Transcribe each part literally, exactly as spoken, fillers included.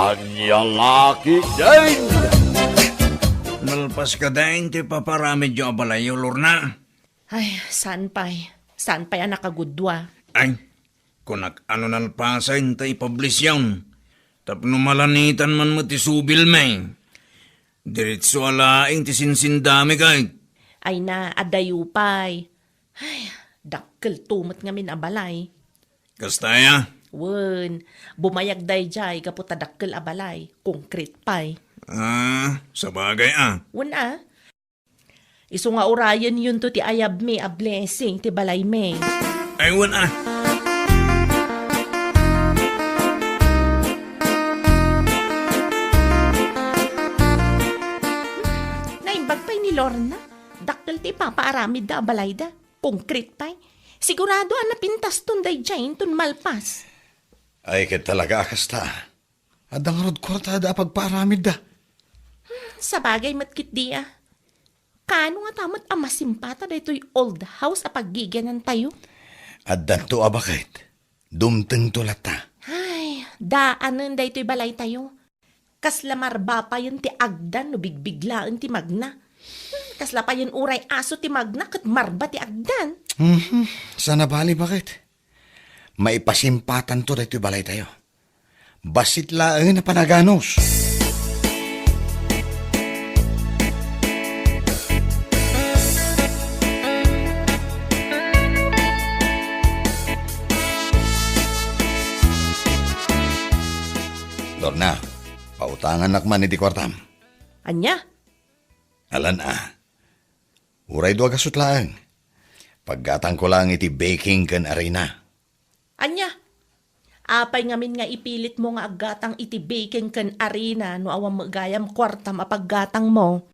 Ania la ketdin? Nalpas ketdin ti paparamidyo a balayyo, Lorna? Ay, saan pay. Saan pay a nakagudua. Ay, kunak a no nalpasen ta ipublisyon. Tapno malanitan man met ti subilmi. Diretso a laeng ti sinsindami ket. Ay na, adayo pay. Ay, dakkelto met ngamin a balay. Kasta aya? Wen, bumayag daydiay gapu ta dakkel a balay, konkret pay. Ah, sabagay a. Wen a. Isu nga urayennonto ti ayabmi a blessing ti balaymi. Ay, wen a. Naimbag pay ni Lorna. Dakkel ti ipapaaramidda a balayda. Konkret pay. Sigurado a napintaston daydiay inton malpas. Ay, ket talaga a kasta. Adda ngarud kuartada a pagpaaramidda. Sabagay met ketdi a. Kaano ngata met a masimpata daytoy old house a paggigianantayo? Addanto a baket. Dumtengto latta. Ay, daanen daytoy balaytayo. Kasla marba payen ti agdan no bigbiglaen ti magna. Hmm, kasla payen uray aso ti magna ket marba ti agdan. Mhm. Saan a bali, baket? Maipasimpatanto daytoy balaytayo. Bassit laeng a panaganus. Lorna, pautangannak man iti kuartam. Ania? Alan a. Uray dua gasut laeng. Paggatangko laeng iti baking ken arina. Ania? Apay ngamin nga ipilitmo nga aggatang iti baking ken arina no awan met gayam kuartam a paggatangmo?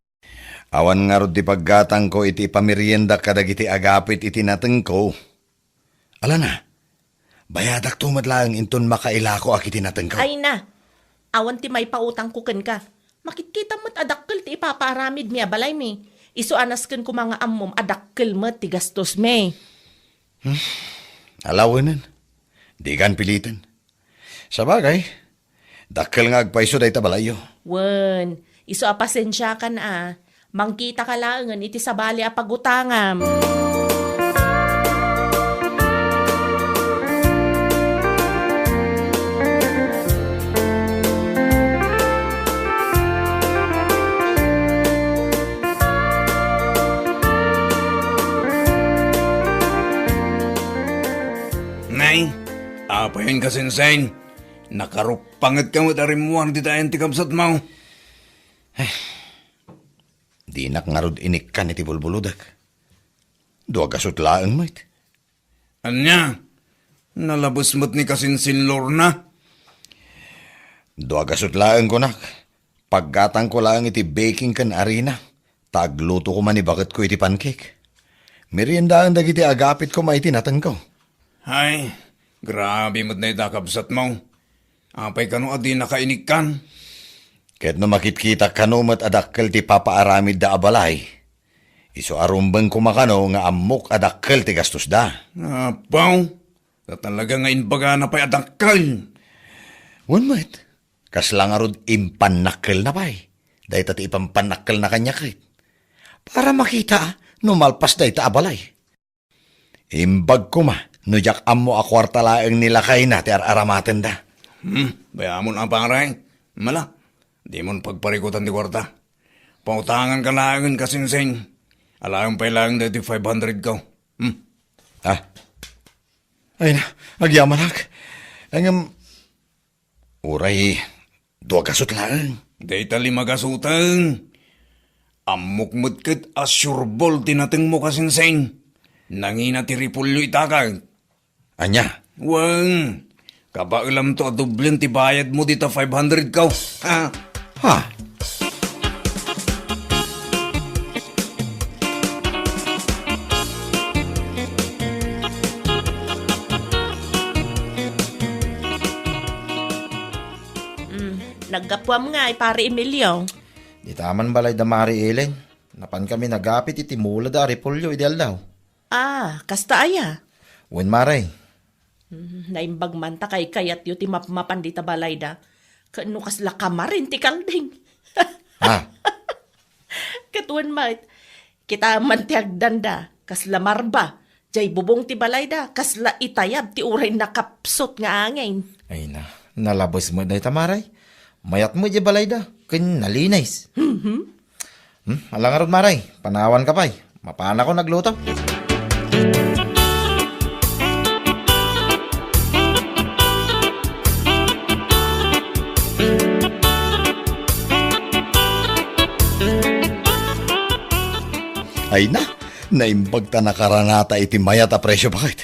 Awan ngarud ti paggatangko iti ipameriendak kadagiti agapit iti natengko. Alan a, bayadakto met laeng inton makailako a iti natengko. Ay na, awan ti maipautangko kenka. Makitkitam met a dakkel ti ipapaaramidmi a balaymi. Isu a nasken koma nga ammom a dakkel met ti gastosmi. Hmm. Alawenen. Dikan piliten. Sabagay, dakkel nga agpayso dayta balayyo. Wen, isu a pasensiakan a, mangkitaka laengen iti sabali a pagutangam. Nay, apayen ka, Sensei? Nakaruppangetka met a rimmuar dita ayan ti kabsatmo. Eh, dinak ngarud inikkan iti bulbulodek. Dua gasut laeng met. Ania? Nalabes met ni kasinsinlorna? Dua gasut laeng kunak. Paggatangko laeng iti baking ken arina, ta agluto koma ni baketko iti pancake. Meriendaen dagiti agapit koma iti natengko. Ay, grabe met dayta kabsatmo. Apay kano a dinaka inikkan? Ket no makitkitak kano met a dakkel ti papaaramidda a balay, isu a rumbeng koma kano nga ammok a dakkel ti gastosda. Apaw, ta talaga nga imbagana pay a dakkel. Wen met, kasla ngarud impannakkelna pay. Dayta ti ipampannakkelna kaniak ket. Para makita no malpas dayta a balay. Imbag koma no diak ammo a kuarta laeng ni lakayna ti ar-aramatenda. Hmm, bay-amon a pare. Mala, dimon pagparikutan ti kuarta. Pautanganka laengen, kasinsin. Alaem pay laeng daytoy five hundred ko. Hmm. Ah. Ay na, agyamanak. Ngem, uray dua gasut laeng. Dayta lima gasuten. Ammok met ket a sureball ti natengmo, kasinsin. Nangina ti repolyo ita ket. Ania? Wen, kabaelamto a doblen ti bayadmo dita five hundred ko. Ha? Ha? Mm, naggapuam ngay, Pare Emilio. Dita man balay da Mari Ellen. Napan kami nagapit iti mula da a repolyo idi aldaw. Ah, kasta aya? Wen, Mare. Mm, naimbag man ta kaykayatyo ti mapmapan dita balayda. Ken no kasla kamarin ti kalding. Ha? Ket wen met, kitaem man ti agdanda, kasla marba. Jay bubong ti balayda, kasla itayab ti uray nakapsut nga angin. Ay na, nalabes met dayta, Mare. Mayat met jay balayda, ken nalinis. Mhm. Hmm, ala ngarud, Mare, panawanka pay. Mapanakon agluto. Ay na, naimbag ta nakaranata iti mayat a presio, baket.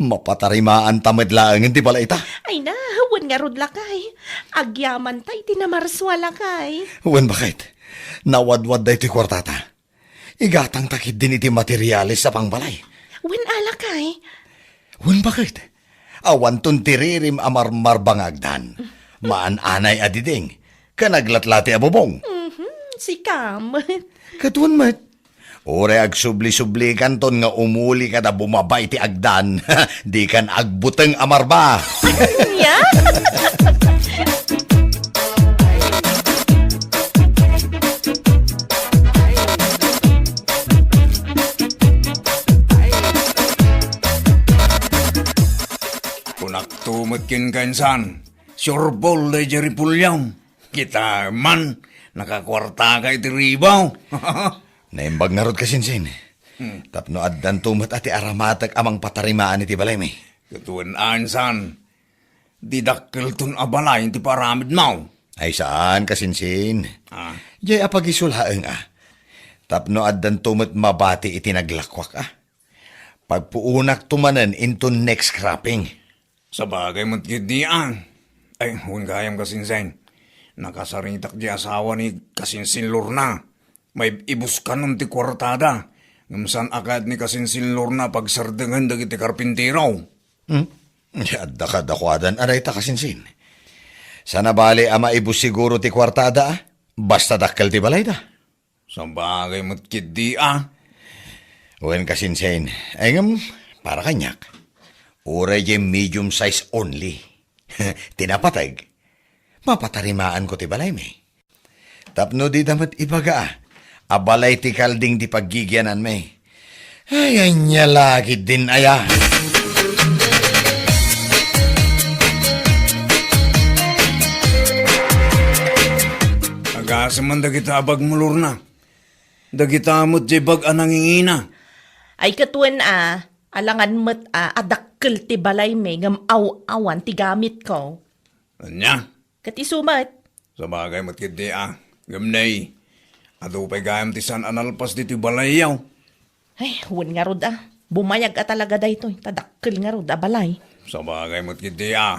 Mapatarimaanta met laengen ti balayta. Ay na, wen ngarud, lakay. Agyamanta iti namarsua, lakay. Wen, baket. Nawadwad daytoy kuartata. Igatangta ketdin iti materiales a pangbalay. Wen, lakay. Wen, baket. Awanton ti ririm a marmarba nga agdan. Maan-anay a diding. Ken aglatlati a bubong. Mhm, sika met. Ket wen met. Uray agsubli-sublikanton nga umuli kada bumaba iti agdan, dikan agbuteng a marba. Ania? Kunakto met kenka, insan, sureball daydiay repolyo. Kitaem man, nakakuartaka iti ribaw. Naimbag ngarud, kasinsin. Hmm. Tapno addanto met a ti aramatek a mangpatarimaan iti balaymi. Ket wen, insan, didakkelton a balay ti paaramidmo. Ay saan, kasinsin. Ah. Jay a pagisulaeng a. Tapno addanto met mabati iti naglakuak a. Pagpuonakto manen inton next cropping. Sabagay met ketdi a. Ay, wen gayam, kasinsin. Nakasaritak di asawa ni kasinsin Lorna. Maib-ibuskanon ti kuartada. Ngem saan a kayat ni kasinsin Lorna a pagserdengen dagiti karpintero. Hmm? Adda kadakuadan a dayta, kasinsin. Saan a bali a maibus siguro ti kuartada, a? Basta dakkel ti balayda. Sabagay met ketdi a. Wen, kasinsin. Ay ngem, para kaniak. Uray jay medium size only. Ti napateg. Mapatarimaanko ti balaymi. Tapno dida met ibaga a, a balay ti kalding ti paggigiananmi. Ay, ania la ketdin aya. Agasem man dagita a bagmo, Lorna. Dagita met jay bag a nangingina. Ay, ket wen a, alangan met a, a dakkel ti balaymi ngem aw-awan ti gamitko. Ania? Ket isu met. Sabagay met ketdi a. Ngem nay, adu pay gayam ti saan a nalpas ditoy balayyo. Ay, wen ngarud a. Bumayag a talaga daytoy, ta dakkel ngarud a balay. Sabagay met ketdi a.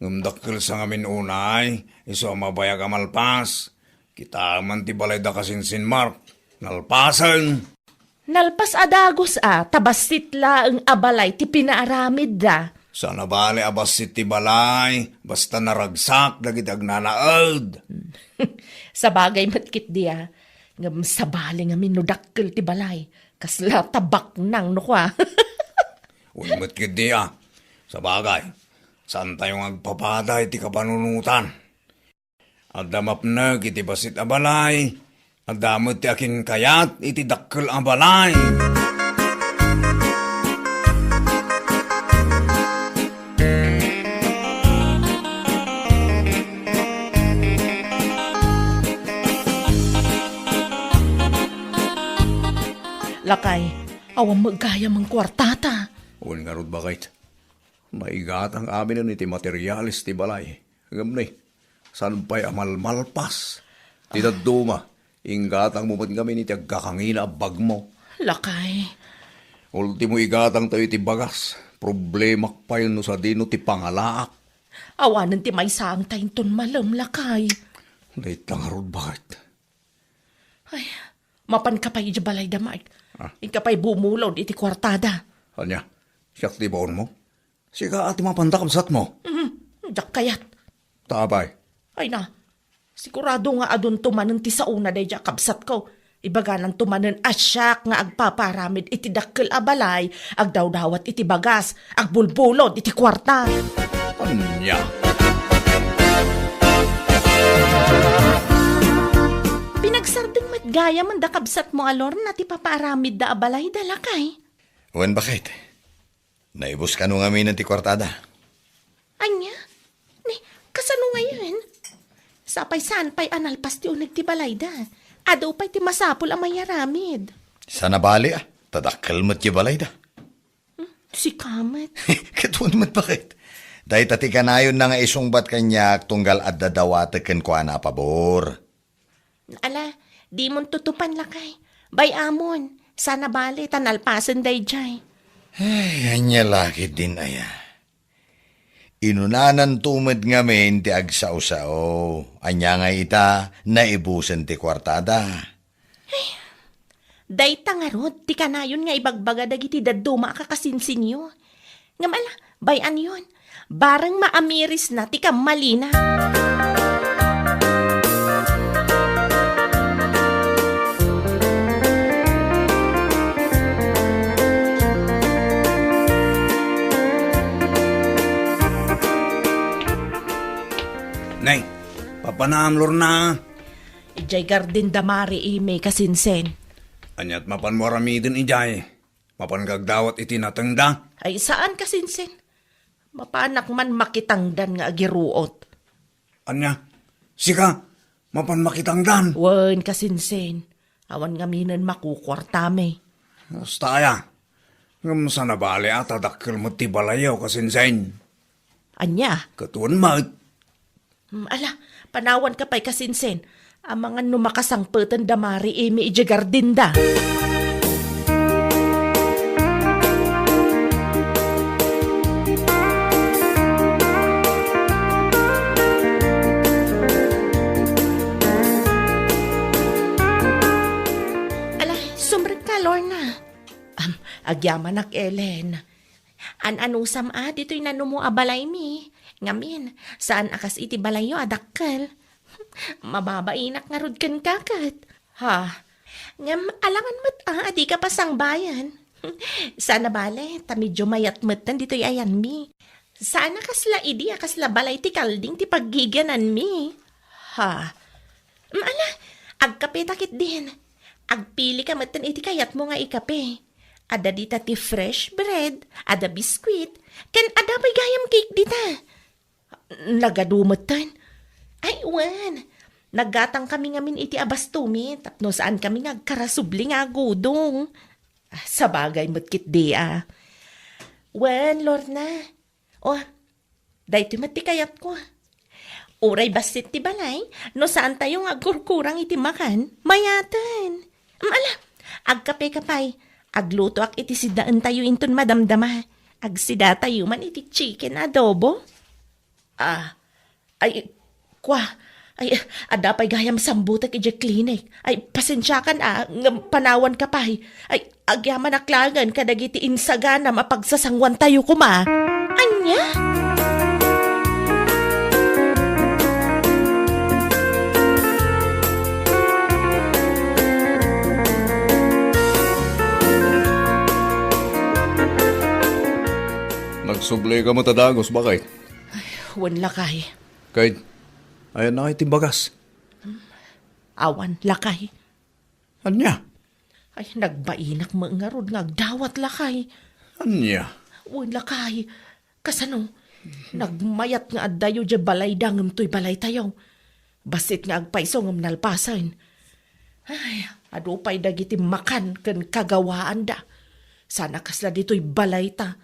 Ngem dakkel sa ngamin unay, isu a mabayag a malpas. Kitaem man ti balayda, kasinsin Mark. Nalpasen. Nalpas a dagus a, ta bassit laeng a balay ti pinaaramidda. Saan a bali a bassit ti balay, basta naragsak dagiti agnanaed. Sabagay met ketdi a. Ngem sabali ngamin no dakkel ti balay. Kasla ta baknang no kua. Wen met ketdi a. Sabagay, saantayo nga agpapada iti kapanunotan. Adda mapnek iti bassit a balay, adda met ti akinkayat iti dakkel a balay. Lakay, awan met gayam a kuartata. Wen ngarud, baket. Maigatang aminen iti materiales ti balay. Ngem ni, saan pay a malmalpas? Ti dadduma, inggatangmo met ngamin iti agkakangina a bagmo. Lakay. Ultimo, igatangtayo iti bagas. Problemak pay no sadino ti pangalaak. Awanen ti maysaangta inton malem, lakay. Dayta ngarud, baket. Ay, mapanka pay idiay balayda, Mark. Ah. Inka pay bumulod iti kuartada. Ania? Siak ti baonmo? Sika a ti mapanda, kabsatmo? Mhm. Diak kayat. Ta apay? Ay na, sigurado nga adunto manen ti saona daydiay a kabsatko. Ibagananto manen a siak nga agpapaaramid iti dakkel a balay, agdawdawat iti bagas, agbulbulod iti kuarta. Ania? Gayamen da kabsatmo a Lorna ti papaaramidda a balayda, lakay. Wen, baket. Naibus kano ngamin ti kuartada? Ania? Ni, kasano ngayen? Sapay saan pay a nalpas ti uneg ti balayda. Adu pay ti masapul a mayaramid. Saan a bali, a, ta dakkel met ti balayda. Hmm, sika met. Ket wen met, baket. Dayta ti kanayonna nga isungbat kaniak tunggal adda dawatek kenkuana a pabor. Ala, dimon tutupan, lakay. Bay-amon, saan a bali ta nalpasen daydiay. Ay, ania la ketdin aya. Inunananto met ngamin ti agsao-sao. Ania ngay ita, naibusen ti kuartada. Dayta ngarud ti kanayon nga ibagbaga dagiti dadduma a kakasinsinyo. Ngem ala, bay-anyon, bareng maamirisna ti kammalina. Nay, papanam, Lorna. Idiay garden da Mari Imi, kasinsin. Aniat mapanmo aramiden idiay? Mapan kagdawat iti natengda? Ay, saan, kasinsin. Mapanak man makitangdan nga agiruot. Ania? Sika? Mapan makitangdan? Wen, kasinsin. Awan ngaminen makukuartami. Kasta aya. Ngem saan a bali a ta dakkel met ti balayyo, kasinsin. Ania? Ket wen met. Hmm, ala, panawanka pay, kasinsin. Amangan no makasangpeten da Mari Imi idiay garden da. Ala, sumrekka, Lorna. Am, agyamanak, Ellen. An-anusam a ditoy nanumo a balaymi. Ngamin, saan a kas iti balayyo a dakkel. Mababainak ngarud kenka ket. Ha? Ngem alangan met a, a dika pasangbayan. Saan a bale, ta medio mayat metten ditoy ayanmi. Saan a kasla idi a kasla balay ti kalding ti paggigiananmi. Ha? Mm, ala, agkapeta ketdin. Agpilika metten iti kayatmo nga ikape. Adda dita ti fresh bread, adda biskuit, ken adda pay gayam cake dita. Nagadu metten. Ay, wen. Naggatangkami ngamin iti abastomi tapno saankami nga agkarasubli nga agudong. Ah, sabagay met ketdi a. Wen, Lorna. O, daytoy met ti kayatko. Uray bassit ti balay, no saantayo nga agkurkurang iti makan, mayaten. Am, ala, agkapeka pay. Aglutoak iti sidaentayo inton madamdama. Agsidatayo man iti chicken adobo. Ah, ay, kwa, ay, adda pay gayam sambutek idiay klinik. Ay, pasensiakan a, ngem panawanka pay. Ay, agyamanak laengen kadagiti insaganam a pagsasanguantayo koma. Ania? Nagsubli ka met a dagus, baket? Ay, wen, lakay. Ket, ayanna ngay ti bagas? Awan, lakay. Ania? Ay, nagbainak met ngarud nga agdawat, lakay. Ania? Wen, lakay. Kasano? Nagmayat nga addayo diay balayda ngem toy balaytayo. Bassit nga agpayso ngem nalpasen. Ay, adu pay dagiti makan ken kagawaanda. Saan a kasla ditoy balayta.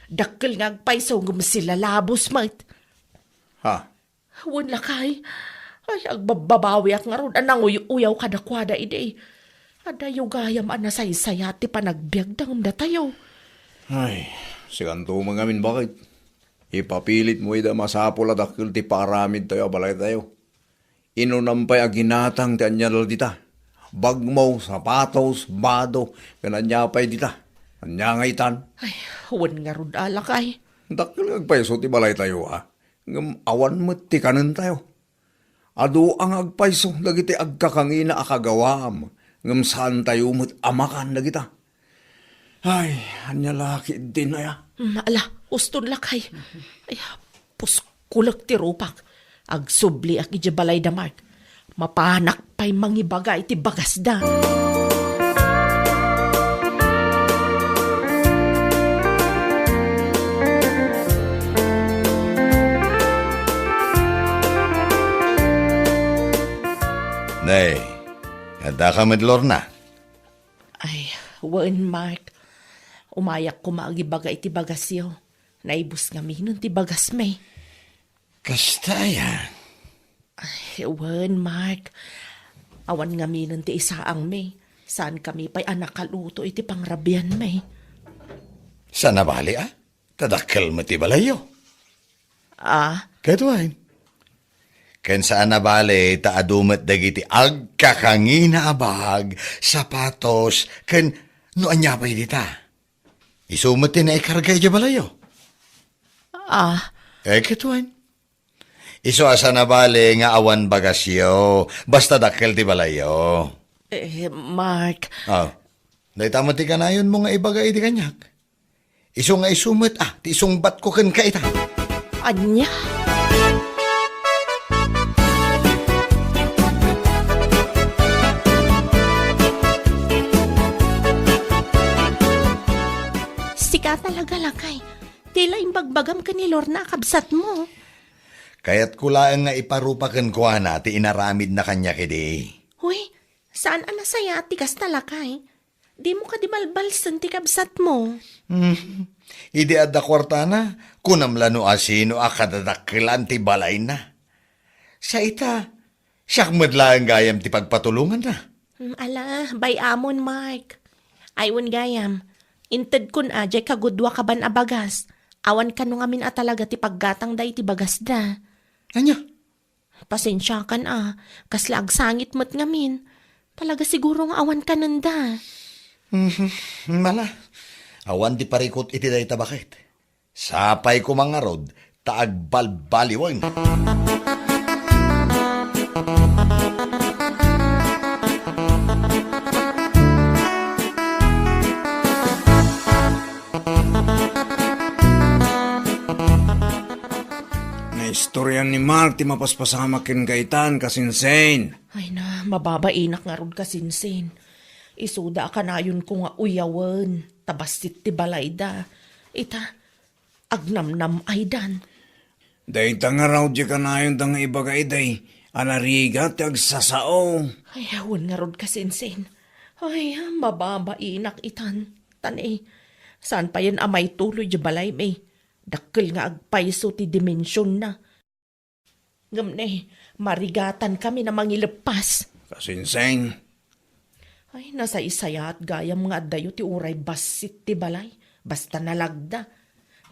Dakkel nga agpayso ngem silalabos met. Ha? Wen, lakay. Ay, agbabbabawiak ngarud a nanguy-uyaw kadakuada idi. Adayo gayam a nasaysayat ti panagbiagda ngem datayo. Ay, sikanto met ngamin, baket. Ipapilitmo ida a masapul a dakkel ti paaramidtayo a balaytayo. Inunam pay a ginatang ti ania la dita. Bagmo, sapatos, bado, ken ania pay dita. Ania nga itan? Ay, wen ngarud a, lakay. Dakkel nga agpayso ti balaytayo, a. Ngem awan met ti kanentayo. Adu a nga agpayso dagiti agkakangina a kagawaam, ngem saantayo met a makan dagita. Ay, ania la ketdin aya? Mm, ala, uston, lakay. Ay, puskulek ti rupak. Agsubliak idiay balayda Mark. Mapanak pay mangibaga iti bagasda. Nay, addaka met, Lorna? Ay, wen, Mark. Umayak koma agibaga iti bagasyo. Naibus ngaminen ti bagasmi. Kasta aya? Ay, wen, Mark. Awan ngaminen ti isaangmi. Saankami pay a nakaluto iti pangrabianmi. Saan a bali, a? Ta dakkel met ti balayyo. Ah? Ket wen. Ken saan a bali ta adu met dagiti agkakangina a bag, sapatos, ken no ania pay dita. Isu met ti naikarga idiay balayyo. Ah. Eh, ket wen. Isu a saan a bali nga awan bagasyo, basta dakkel ti balayyo. Eh, Mark. Ah, dayta met ti kanayonmo nga ibaga idi kaniak. Isu nga isu met, a, ti isungbatko kenka ita. Ania? Sika talaga, lakay. Ti la imbagbagam ken ni Lorna a kabsatmo. Kayatko laeng nga iparupa kenkuana ti inaramidna kaniak idi. Uy, saan a nasayaat ti kasta, lakay? Dimo kadi balbalsen ti kabsatmo? Hmm. Idi adda kuartana, kunam la no asino a kadadakkelan ti balayna. Sa ita, siak met laeng gayam ti pagpatulonganna. Hmm, ala, bay-amon, Mark. Ay, wen gayam. Intedkon a, diay kagudua kaban a bagas. Awan kano ngamin a talaga ti paggatangda iti bagasda. Ania? Pasensiakan a, kasla agsangit met ngamin. Talaga siguro nga awan kanenda. Mhm, mala. Awan ti parikut iti dayta baket. Sapay koma ngarud ta agbalbaliwen. Naistorian ni Mark ti mapaspasamak ken Gaetan, kasinsin. Ay na, mababainak ngarud, kasinsin. Isuda a kanayonko nga uyawen, ta bassit ti balayda. Ita, agnamnam-aydan. Dayta ngarud ti kanayonda nga ibaga idi a narigat ti agsasao. Ay, awan ngarud, kasinsin. Ay, mababainak itan. Tan, eh, saan payen a maituloy ti balaymi? Dakkel nga agpayso ti dimensionna. Ngem ne, marigatankami a mangileppas. Kasinseng. Ay, nasaysayaat gayam nga addayo ti uray bassit ti balay, basta nalagda.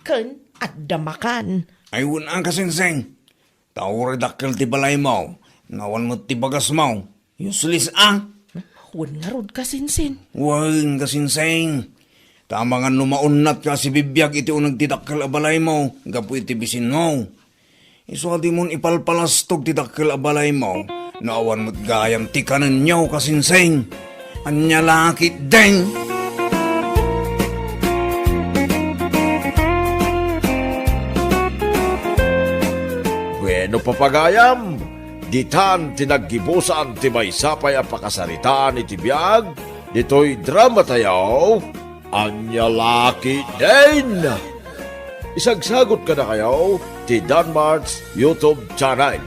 Ken adda makan. Ay, wen a, kasinseng. Ta uray dakkel ti balaymo, nga awan met ti bagasmo. Useless a. Wen ngarud, kasinseng. Wen, kasinseng. Ta amangan no maunnatka a sibibiag iti uneg ti dakkel a balaymo gapu iti bisinmo. Isu a dimon ipalpalastog ti dakkel a balaymo no awan met gayam ti kanenyo, kasinseng. Ania la ketdin? Bueno, papagayam, ditan ti naggibusan ti maysa pay a pakasaritaan iti biag ditoy dramatayo, Ania la ketdin? Isagsagut kadakayo ti Danmart's YouTube channel.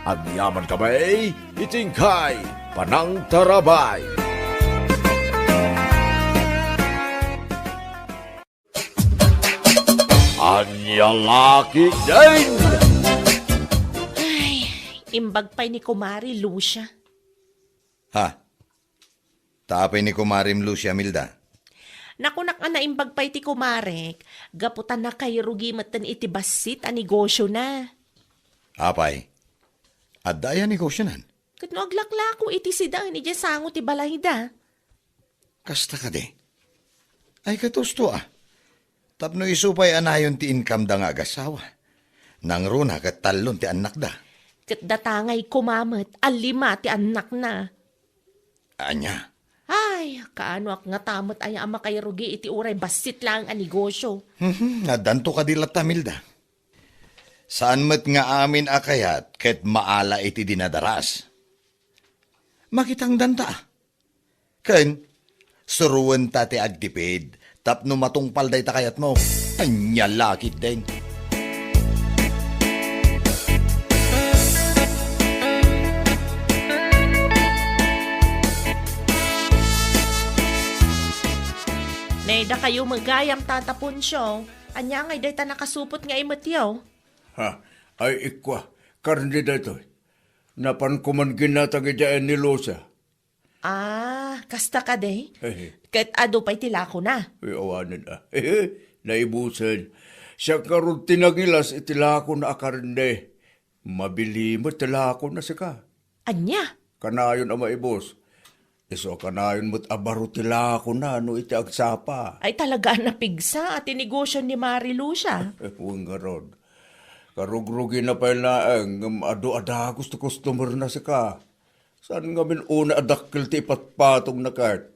Agyamankami iti inkay panangtarabay. Ania la ketdin? Ay, imbag pay ni Kumari Lucia. Ha? Ta apay ni Kumarem Lucia, Milda? Nakunak a naimbag pay ti kumarek, gapu ta nakairugi metten iti bassit a negosyona. Apay? Adda aya negosionan? Ket no aglaklako iti sidaen idiay sango ti balayda. Kasta kadi? Ay, katusto a. Tapno isu pay a nayon ti inkamda nga agasawa. Nangruna ket tallon ti annakda. Ket datangay koma met a lima ti annakna. Ania? Ay, kaanoak ngata met aya a makairugi iti uray bassit laeng a negosyo? Mhm, addanto kadi latta, Milda. Saan met nga amin a kayat ket maala iti dinadaras. Makitangdanta. Ken, suroenta ti agtipid tapno matungpal dayta kayatmo. Ania la ketdin. Nay, dakayo met gayam, Tata Poncio. Ania ngay dayta nakasupot nga imetyo? Ha, ay ikua, karne daytoy. Napan koman ginatang idiay ni Lucia. Ah, kasta kadi? Hehe. Ket adu pay ti lakona? Ay, awanen a. Hehe, naibusen. Siak ngarud ti nangilas iti lakona a karne. Mabili met ti lakona sika. Ania? Kanayon a maibus. Isu a kanayon met a baro ti lakona no iti agsapa. Ay, talaga a napigsa a ti negosio ni Mari Lucia. Wen ngarud. Karugrugina pay laeng ngem adu a dagus ti customer-na sika. Saan ngamin unay a dakkel ti ipatpatongna ket?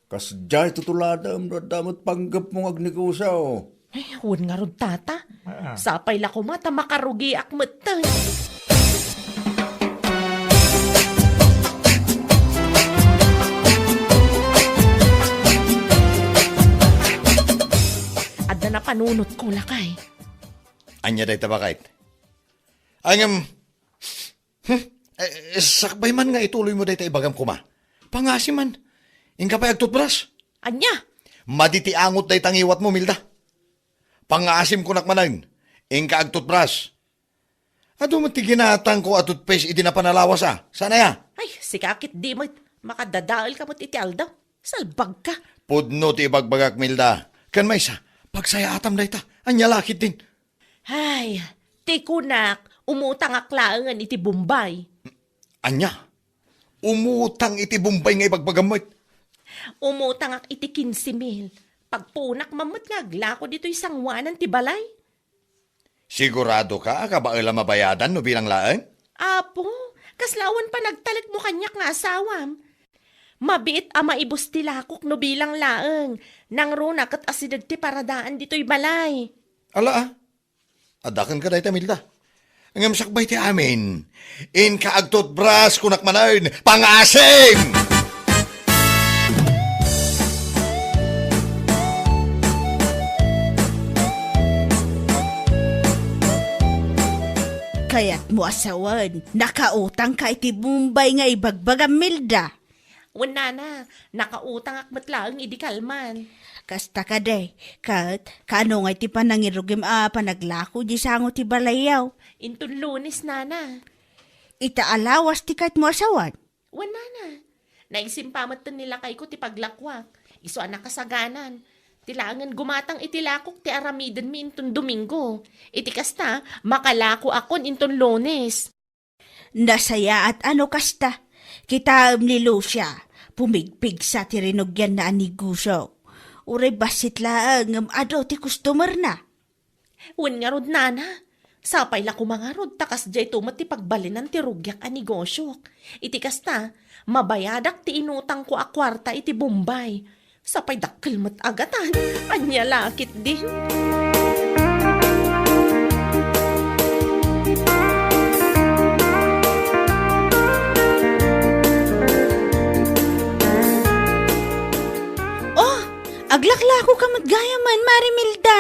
Kasdiay tutuladem no adda met panggepmo nga agnegosio. Ay, wen ngarud, Tata. Ah. Sapay la koma ta makarugiak metten. Adda napanunotko, lakay. Ania dayta, baket? Ay, ngem, hmm? Eh, sakbay man nga ituloymo dayta ibagam koma. Pangaasim man. Inka pay agtutbras. Ania? Madi ti angot dayta ngiwatmo, Milda. Pangaasim kunak manen. Inka agtutbras. Adu met ti ginatangko a toothpaste idi napan a lawas a. Saan aya? Ay, sika ketdi met. Makadadaelka met iti aldaw. Salbagka. Pudno ti ibagbagak, Milda. Ken maysa, pagsayaatam dayta. Ania la ketdin? Ay, ti kunak, umutangak laengen iti Bombay. Ania? Umutang iti Bombay nga ibagbagam met? Umutangak iti kinse mil. Pagpuonak man met nga aglako ditoy sangoanan ti balay. Siguradoka a kabael a mabayadan no bilang laeng? Apo, kasla awan panagtalekmo kaniak nga asawam. Mabiit a maibus ti lakok no bilang laeng. Nangruna ket asideg ti paradaan ditoy balay. Ala, a. Adda kenka dayta, Milda. Ngem sakbay ti amin, inka agtutbras, kunak manen, pangaasim! Kayatmo a sawen, nakautangka iti Bombay nga ibagbagam, Milda? Wen, nana, nakautangak met laeng idi kalman. Kasta kadi, ket kaano ngay ti panangirugim a panaglako di sango ti balayyo? Inton Lunes, nana. Ita a lawas ti kayatmo a sawen? Wen, nana. Naisimpa metten ni lakayko ti paglakuak. Isu a nakasaganan. Ti laengen gumatang iti lakok ti aramidenmi inton Domingo. Iti kasta, makalakoakon inton Lunes. Nasayaat a no kasta. Kitaem ni Lucia, pumigpigsa ti rinugianna a negosio. Uray bassit laeng ngem adu ti customer-na. Wen ngarud, nana, sapay la koma ngarud ta kasdiayto met ti pagbalinan ti rugiak a negosiok. Iti kasta, mabayadak ti inutangko a kuarta iti Bombay. Sapay dakkel met a gatad. Ania la ketdin? Oh, aglaklakoka met gayam, Mari Milda.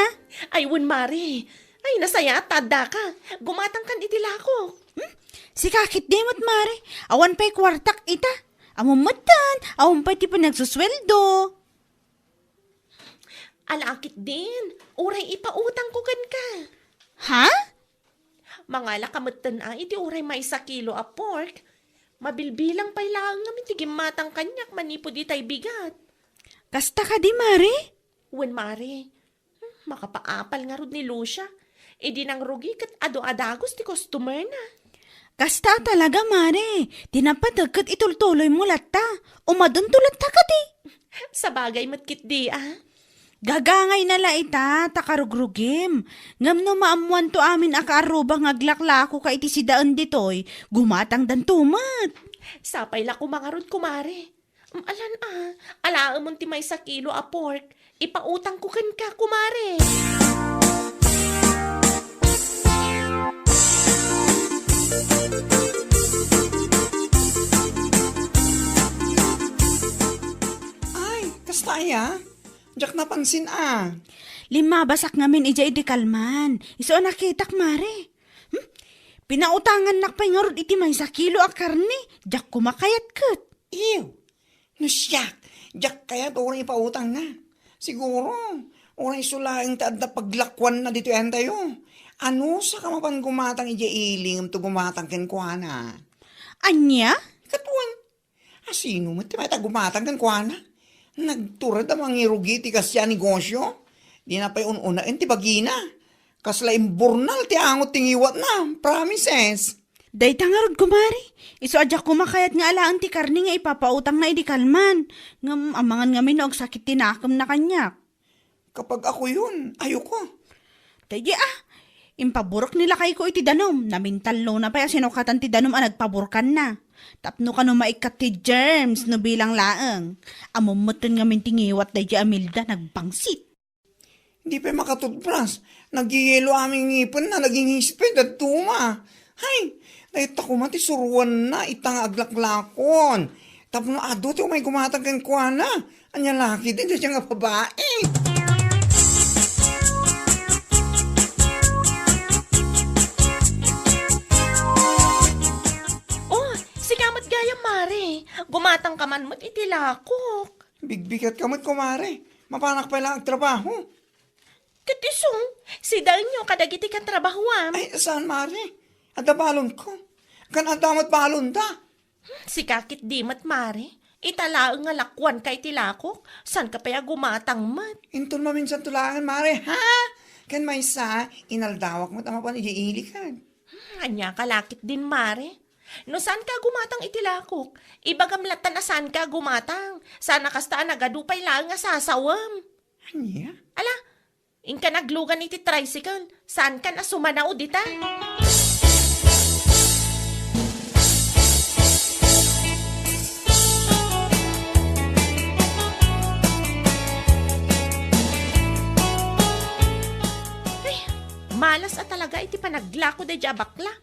Ay, wen, Mari. Ay, nasayaat ta addaka. Gumatangkan iti lakok. Hmm? Sika ketdi met, Mari. Awan pay kuartak ita. Ammom metten, awan pay ti panagsusueldo. Ala ketdin, uray ipautangko kenka. Ha? Mangalaka metten a iti uray maysa kilo a pork. Mabilbilang pay laeng ngem iti gimmatang kaniak manipud itay bigat. Kasta kadi, Mari? Wen, Mari. Hmm, makapaapal ngarud ni Lucia. Idi nangrugi ket adu a dagus ti customer-na. Kasta talaga, Mari. Ti napateg ket itultuloymo latta. Umadunto latta kadi. Sabagay met ketdi, a. Gagangayna la ita, ta karugrugim. Ngem no maammoanto amin a kaarruba nga aglaklakoka iti sidaen ditoy, gumatangdanto met. Sapay la koma ngarud, kumare. Mm, alan a, alaemon ti maysa kilo a pork. Ipautangko kenka, kumare. Diak napansin a. Limmabasak ngamin idiay idi kalman. Isu a nakitak, Mare. Hmm? Pinautangannak pay ngarud iti maysa kilo a karne. Diak koma kayat ket. Ew. No siak, diak kayat uray ipautangna. Siguro, uray isu laeng ti adda paglakuanna ditoy antayo. Anusaka mapan gumatang idiay ili ngem to gumatang kenkuana? Ania? Ket wen, asino met ti mayat a gumatang kenkuana? Nagtured a mangirugi ti kasdiay a negosio. Dina pay un-unaen ti bagina. Kasla imburnal ti angot ti ngiwatna. Promises. Dayta ngarud, kumare. Isu a diak koma kayat nga alaen ti karne nga ipapautangna idi kalman. Ngem amangan ngamin no agsakit ti nakemna kaniak. Kapag ako yun, ayoko. Daydi a, impaburek ni lakayko iti danum. Namintallona pay a sinukatan ti danum a nagpaburkanna. Tapno kano maikkat ti germs no bilang laeng. Ammom metten ngamin ti ngiwat daydi a Milda, nagbangsit. Di pay makatutbras. Nagyeyelo amin ngipenna, naging hispid, dadduma. Hay, dayta koma ti suruanna ita nga aglaklakon. Tapno adu ti umay gumatang kenkuana. Ania la ketdi dayta nga babai? Oh, sika met gayam, Mare. Gumatang ka man met iti lakok. Bigbigat ka met, kumare. Mapanak pay la agtrabaho. Ket isu, sidaenyo kadagiti katrabahoam. Ay, saan, Mare? Adda balonko. Kan adda met balonda. Hmm, sika ketdi met, Mare. Ita laeng nga lakuanka iti lakok, saanka pay a gumatang met. Inton maminsan to laeng, Mare, ha? Ken maysa, inaldawak met a mapan idiay ili ket. Hmm, ania ka la ketdin, Mare? No saanka a gumatang iti lakok, ibagam lattan a saanka a gumatang. Saan a kasta a nagadu pay laeng a sasawem. Ania? Ala, inkan aglugan iti tricycle. Saankan a sumanao dita. Ay, malas a talaga iti panaglako daydi a bakla.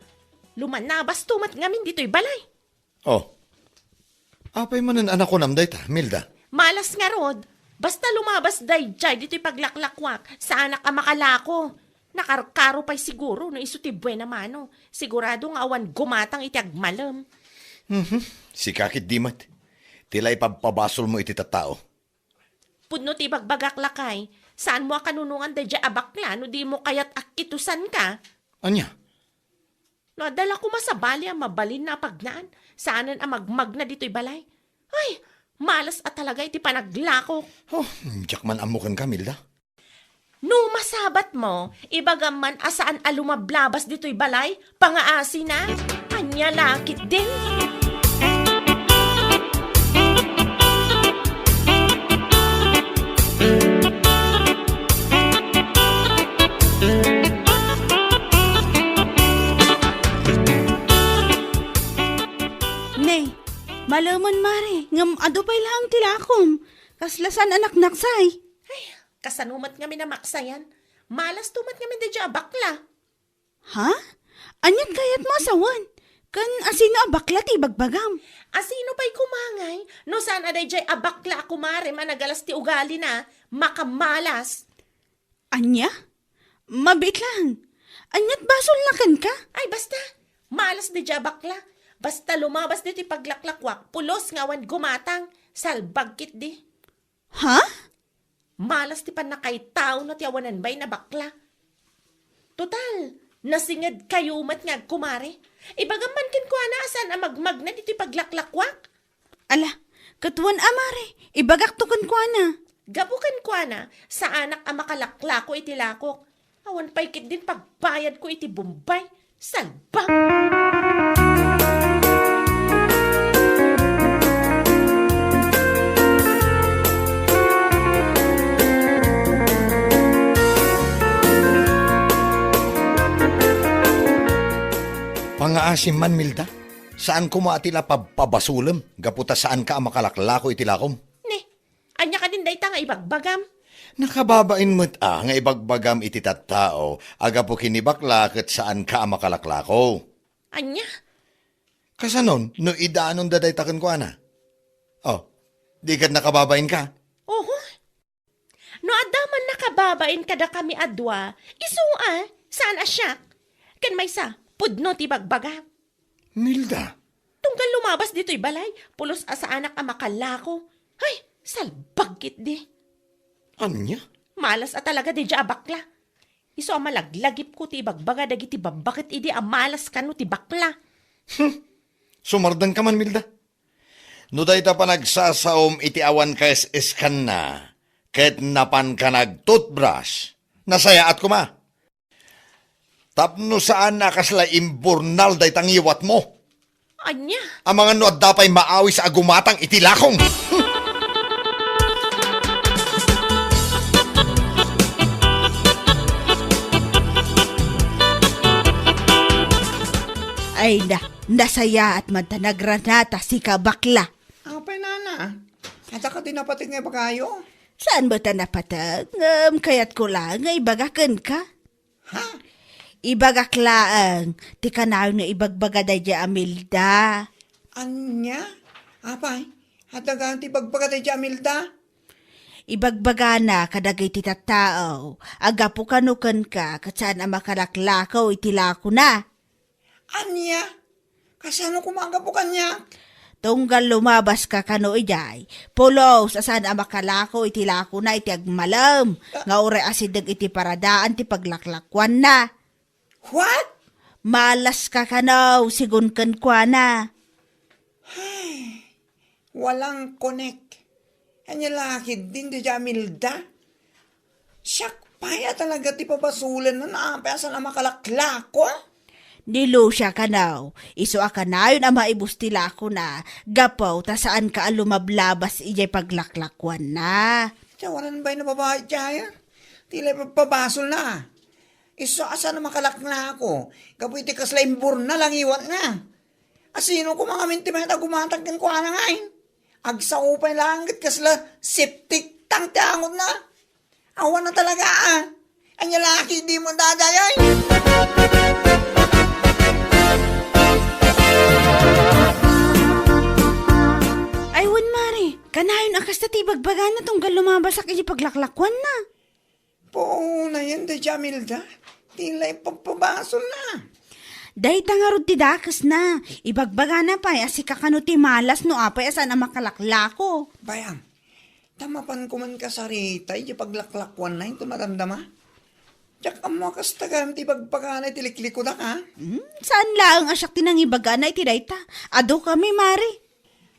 Lumanabas to met ngamin ditoy balay. Oh. Apay manen a nakunam dayta, Milda? Malas ngarud. Basta lumabas daydiay ditoy paglaklakuak, saanak a makalako. Nakarkaro pay siguro no isu ti buena mano. Sigurado nga awan gumatang iti agmalem. Mhm. Sika ketdi met. Ti la ipabpabasolmo iti tattao. Pudno ti ibagbagak, lakay, saanmo a kanunongan daydiay a bakla no dimo kayat a kitusanka. Ania? No adda la koma sabali a mabalinna a pagnaan, saanen a magmagna ditoy balay. Ay, malas a talaga iti panaglakok. Oh, diak man ammo kenka, Milda. No masabatmo, ibagam man a saan a lumablabas ditoy balay, pangaasina. Ania la ketdin? Ne, malemen, Mare, ngem adu pay laeng ti lakom. Kasla saan a naknaksay. Ay, kasano met ngamin a maksayan? Malas to met ngamin daydiay a bakla. Ha? Aniat kayatmo a sawen? Ken asino a bakla ti ibagbagam? Asino pay koma ngay no saan a daydiay a bakla a kumarem a nagalas ti ugalina, makamalas? Ania? Mabiit laeng. Aniat basolna kenka? Ay, basta. Malas daydiay a bakla. Basta lumabas ditoy paglaklakuak, pulos nga awan gumatang. Salbag ketdi. Ha? Malas ti pannakaitaona ti awanan bain a bakla. Total, nasingedkayo met nga agkumare. Ibagam man kenkuana a saan a magmagna ditoy paglaklakuak. Ala, ket wen a, Mare, ibagakto kenkuana. Gapu kenkuana, saanak a makalaklako iti lakok. Awan pay ketdin pagbayadko iti Bombay. Salbag! Pangaasim man, Milda. Saan koma a ti la pabpabasolem gapu ta saanka a makalaklako iti lakom. Ne, ania kadin dayta nga ibagbagam? Nakababain met a nga ibagbagam iti tattao a gapu ken ni bakla ket saanka a makalaklako. Ania? Kasanon no idanonda dayta kenkuana? Oh, di ket nakababainka? Oho. Babain kadakami a dua, isu a, saan a siak. Ken maysa, pudno ti bagbaga. Nilda. Tunggal lumabas ditoy balay, pulos a saanak a makalako. Ay, salbag ketdi. Ania? Malas a talaga daydiay a bakla. Isu a malaglagipko ti ibagbaga dagiti babbaket idi a malas kano ti bakla. Hmm. Sumardengka man, Milda. No dayta panagsasaom iti awan kaes-eskanna, ket napanka nag-toothbrush, nasayaat koma. Tapno saan a kasla imburnal dayta ngiwatmo. Ania? Amangan no adda pay maawis a gumatang iti lakong. Ay na, nasayaat man ta nagranata sika, bakla. Apay, nana? Adda kadi napateg nga ibagayo? Saan met a napateg? Ngem kayatko laeng nga ibaga kenka. Ha? Ibagak laeng ti kanayon nga ibagbaga daydiay a Milda. Ania? Apay, adda gayam ti ibagbaga daydiay a Milda? Ibagbagana kadagiti tattao a gapu kano kenka ket saan a makalaklako iti lakona. Ania? Kasano koma a gapu kaniak? Tunggal lumabaska kano idiay, pulos a saan a makalako iti lakona iti agmalem, nga uray asideg iti paradaan ti paglaklakuanna. What? Malaska kano, sigun kenkuana. Ay, walang connect. Ania la ketdin daydiay a Milda? Siak pay a talaga ti pabasolen no apay a saan a makalaklako? Ni Lucia kano, isu a kanayon a maibus ti lakona, gapu ta saanka a lumablabas idiay paglaklakuanna. Ti awanan bay a babai diayen. Ti la ipagpabasolna. Isu a saan a makalaklako, gapu iti kasla imburnal a ngiwatna. Asino koma ngamin ti mayat a gumatang kenkuana ngay? Agsao pay laeng ket kasla septic tank ti angotna. Awan a talaga, a. Ania la ketdin daydiay? Ay, wen, Mare, kanayon a kasta ti ibagbagana tunggal lumabasak iti paglaklakuanna. Puonayen daydiay a Milda, ti la ipagpabasolna. Dayta ngarud ti dakesna. Ibagbagana pay a sika kano ti malas no apay a saan a makalaklako. Bayam, ta mapan koman kasarita iti paglaklakuanna inton madamdama. Diak ammo a kasta gayam ti ibagbagana iti liklikudak, a? Hmm, saan laeng a siak ti nangibagana iti dayta. Adukami, Mare.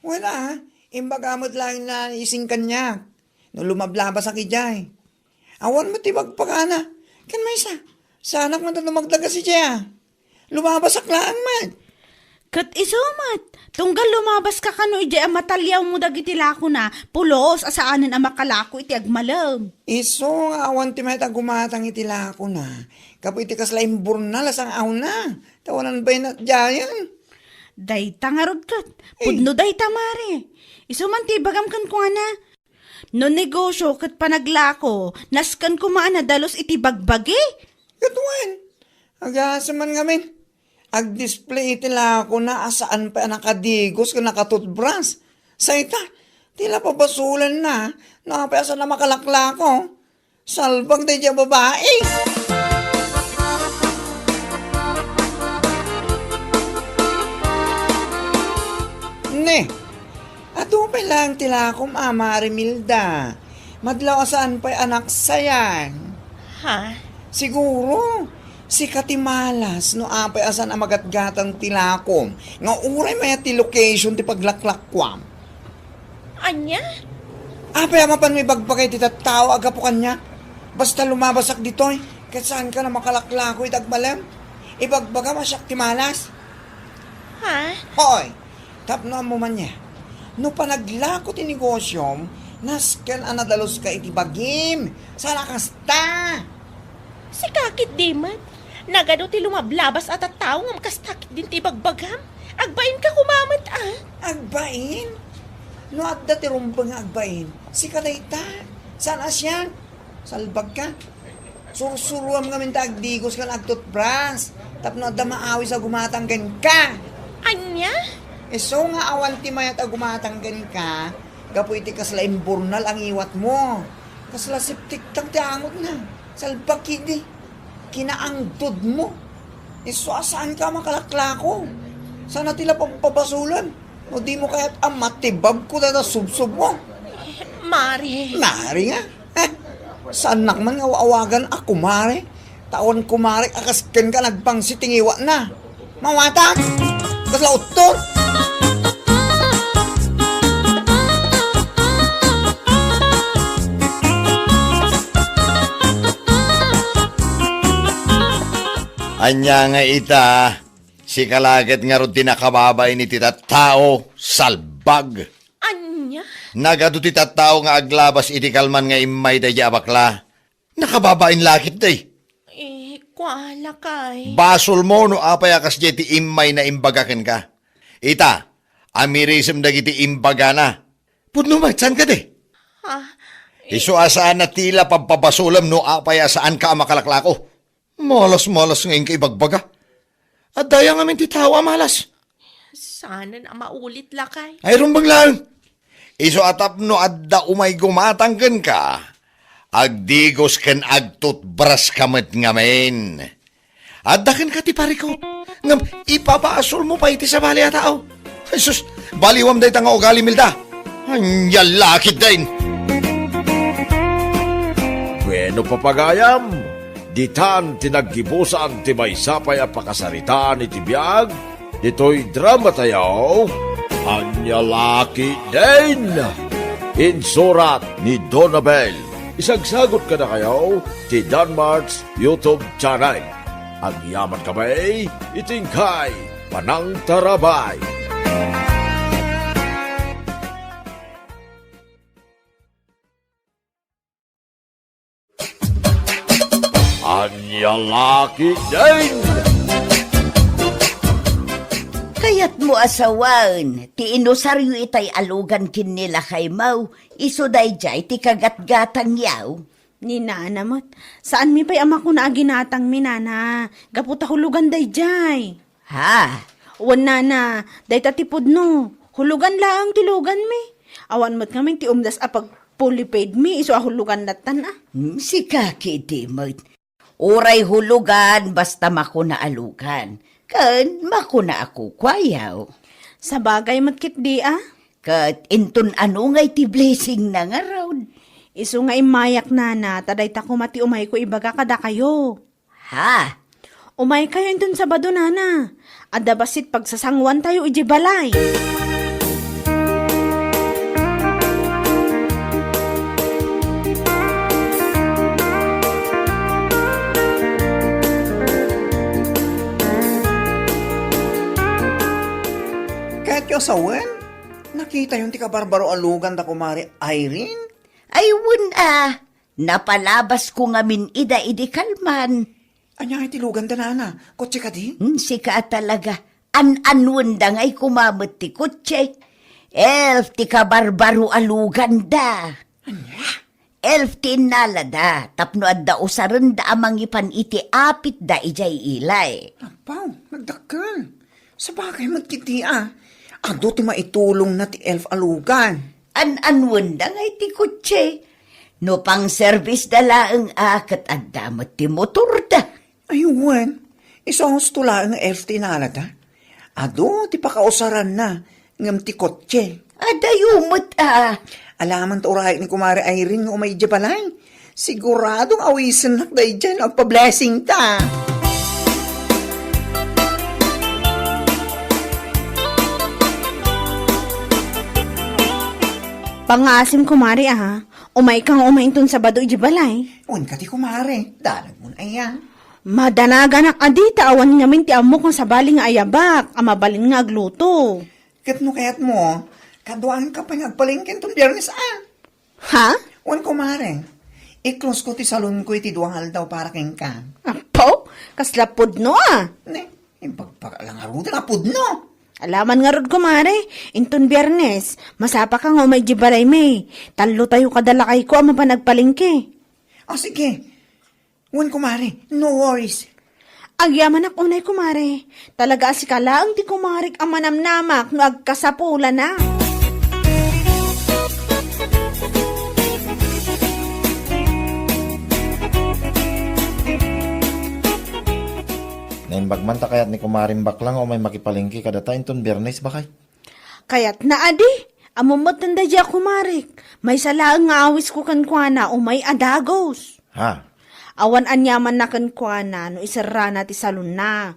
Wala, a. Imbaga met laeng ni Ising kaniak no lumablabasak idiay. Awan met ti ibagbagana. Ken maysa, saanak met a dumagdagas idiay, a. Lumabasak laeng met. Ket isu met, tunggal lumabaska kano idiay a mataliawmo dagiti lakona, pulos a saanen a makalako iti agmalem. Isu nga awan ti mayat a gumatang iti lakona, gapu iti kasla imburnal a sang-awna, ta awanan bay a natdiayen. Dayta ngarud ket, eh, pudno dayta, Mare. Isu man ti ibagam kenkuana. No negosio ket panaglako, nasken koma a nadalus iti bagbagi? Ket wen, agasem man ngamin. Agdisplay iti lakona a saan pay a nakadigos ken nakatutbras. Sayta, ti la pabasolenna no apay a saan a makalaklako. Salbag daydiay a babai. Ne, adu pay laeng ti lakom, a, Mare Milda. Madlaw a saan pay a naksayan. Ha? Siguro, sika ti malas no apay a saan a magatgatang ti lakom nga uray mayat ti location ti paglaklakuam. Ania? Apay a mapanmo ibagbaga iti tattao a gapu kaniak? Basta lumabasak ditoy, ket saanka a makalaklako iti agmalem. Ibagbagam a siak ti malas. Ha? Hoy, tapno ammo man nia. No panaglako ti negosiom, nasken a nadaluska iti bagim. Saan a kasta. Sika ketdi met. Nagadu ti lumablabas a tattao ngem kasta ketdin ti ibagbagam. Agbainka koma met, a. Agbain? No adda ti rumbeng nga agbain, sika dayta. Saan a siak? Salbagka. Sursuruam ngamin ta agdigos ken agtutbras tapno adda maawis a gumatang kenka. Ania? Isu nga awan ti mayat a gumatang kenka gapu iti kasla imburnal a ngiwatmo. Kasla septic tank ti angotna. Salbag idi. Kinaangdodmo. Isu a saanka a makalaklako. Saan a ti la pabpabasolem. No dimo kayat a matibabko dayta subsobmo. Mare. Mare nga? Eh, saannak man nga awagan a kumare. Ta awan kumare a kas kenka nagpangsit ti ngiwatna. Mawatag! Kasla uttor! Ania nga ita, sika la ket ngarud ti nakababain iti tattao, salbag. Ania? Nagadu ti tattao nga aglabas iti kalman nga immay daydiay a bakla. Nakababain la ketdi. Eh, kua, lakay. Basolmo no apay a kasdiay ti immayna imbaga kenka. Ita, amirisem dagiti imbagana. Pudno met, saan kadi? Ha? Eh, isu a saan a ti la pabpabasolem no apay a saanka a makalaklako. Malas-malas nga inka ibagbaga. Adda aya ngamin ti tao a malas. Saanen a maulit, lakay. Ay, rumbeng laeng. Isu a tapno adda umay gumatang kenka, agdigos ken agtutbraska met ngamin. Adda kenka ti parikut, ngem ipabasolmo pay iti sabali a tao. Jesus, baliwam dayta nga ugali, Milda. Ania la ketdin? Bueno, papagayam, ditan ti naggibusan ti maysa pay a pakasaritaan iti biag ditoy dramatayo, Ania la ketdin? Insurat ni Donabel. Isagsagut kadakayo ti Danmart's YouTube channel. Agyaman kami iti inkay panangtarabay. Ania la ketdin? Kayatmo a sawen ti inusaryo itay a lugan ken ni lakaymo, isu daydiay ti kagatgatangyo. Ni nana met, saanmi pay a makuna a ginatangmi, nana, gapu ta hulugan daydiay. Ha? Wen, nana, dayta ti pudno. Hulugan laeng ti luganmi. Awan met ngamin ti umdas a pag-fully paid mi isu a hulugan lattan a. Hmm, sika ketdi met. Uray hulugan, basta makuna a lugan. Ken makuna a kukuayo. Sabagay met ketdi a. Ket inton ano ngay ti blessing na ngarud? Isu nga immayak, nana, ta dayta koma ti umayko ibaga kadakayo. Ha? Umaykayo inton Sabado, nana. Adda bassit pagsasanguantayo idiay balay. Kayatyo a sawen? Nakitayon ti kabarbaro a lugan da Kumare Irene? Ay, wen a. Napalabasko ngamin ida idi kalman. Ania ngay ti luganda, nana? Kotse kadi? Hmm, sika a talaga. An-anwenda ngay koma met ti kotse. Elf ti kabarbaro a luganda. Ania? Elf ti innalada tapno adda usarenda a mangipan iti apitda idiay ilay. Apaw, nagdakkel. Sabagay met ketdi a. Adu ti maitulongna ti elf a lugan. An-anwenda ngay ti kotse. No pangserbisda laeng a ket adda met ti motorda. Ay, wen, isu a husto laeng nga elf ti innalada. Adu ti pakausaranna ngem ti kotse. Adayo met a. Alaman ta urayek ni Kumare Irene nga umay idiay balay. Siguradong awisennak daydiay no agpa-blessing ta. Pangngaasim, kumare, a. Umayka nga umay inton Sabado idiay balay. Wen kadi, kumare, danagmon aya. Madanaganak a dita awan ngamin ti ammok nga sabali nga ayabak a mabalin nga agluto. Ket no kayatmo, kaduaanka pay nga agpalengke inton Biernes a. Ha? Wen, kumare. I-close ko ti salonko iti dua nga aldaw para kenka. Apo, kasla pudno a. Ne, impagpakala ngaruden a pudno. Alaman ngarud, kumare, inton Biernes, masapaka nga umay idiay balaymi. Tallotayo kada lakayko a mapan agpalengke. O, sige. Wen, kumare, no worries. Agyamanak unay, kumare. Talaga a sika laeng ti kumarek a manamnamak no agkasapulana. Naimbag man ta kayat ni Kumaring Bakla nga umay makipalengke kadata inton Biyernes, bakay? Kayatna adi. Ammom metten daydiay a kumarek. Maysa laeng nga awisko kenkuana, umay a dagus. Ha? Awan aniamanna kenkuana no iserrana ti salonna.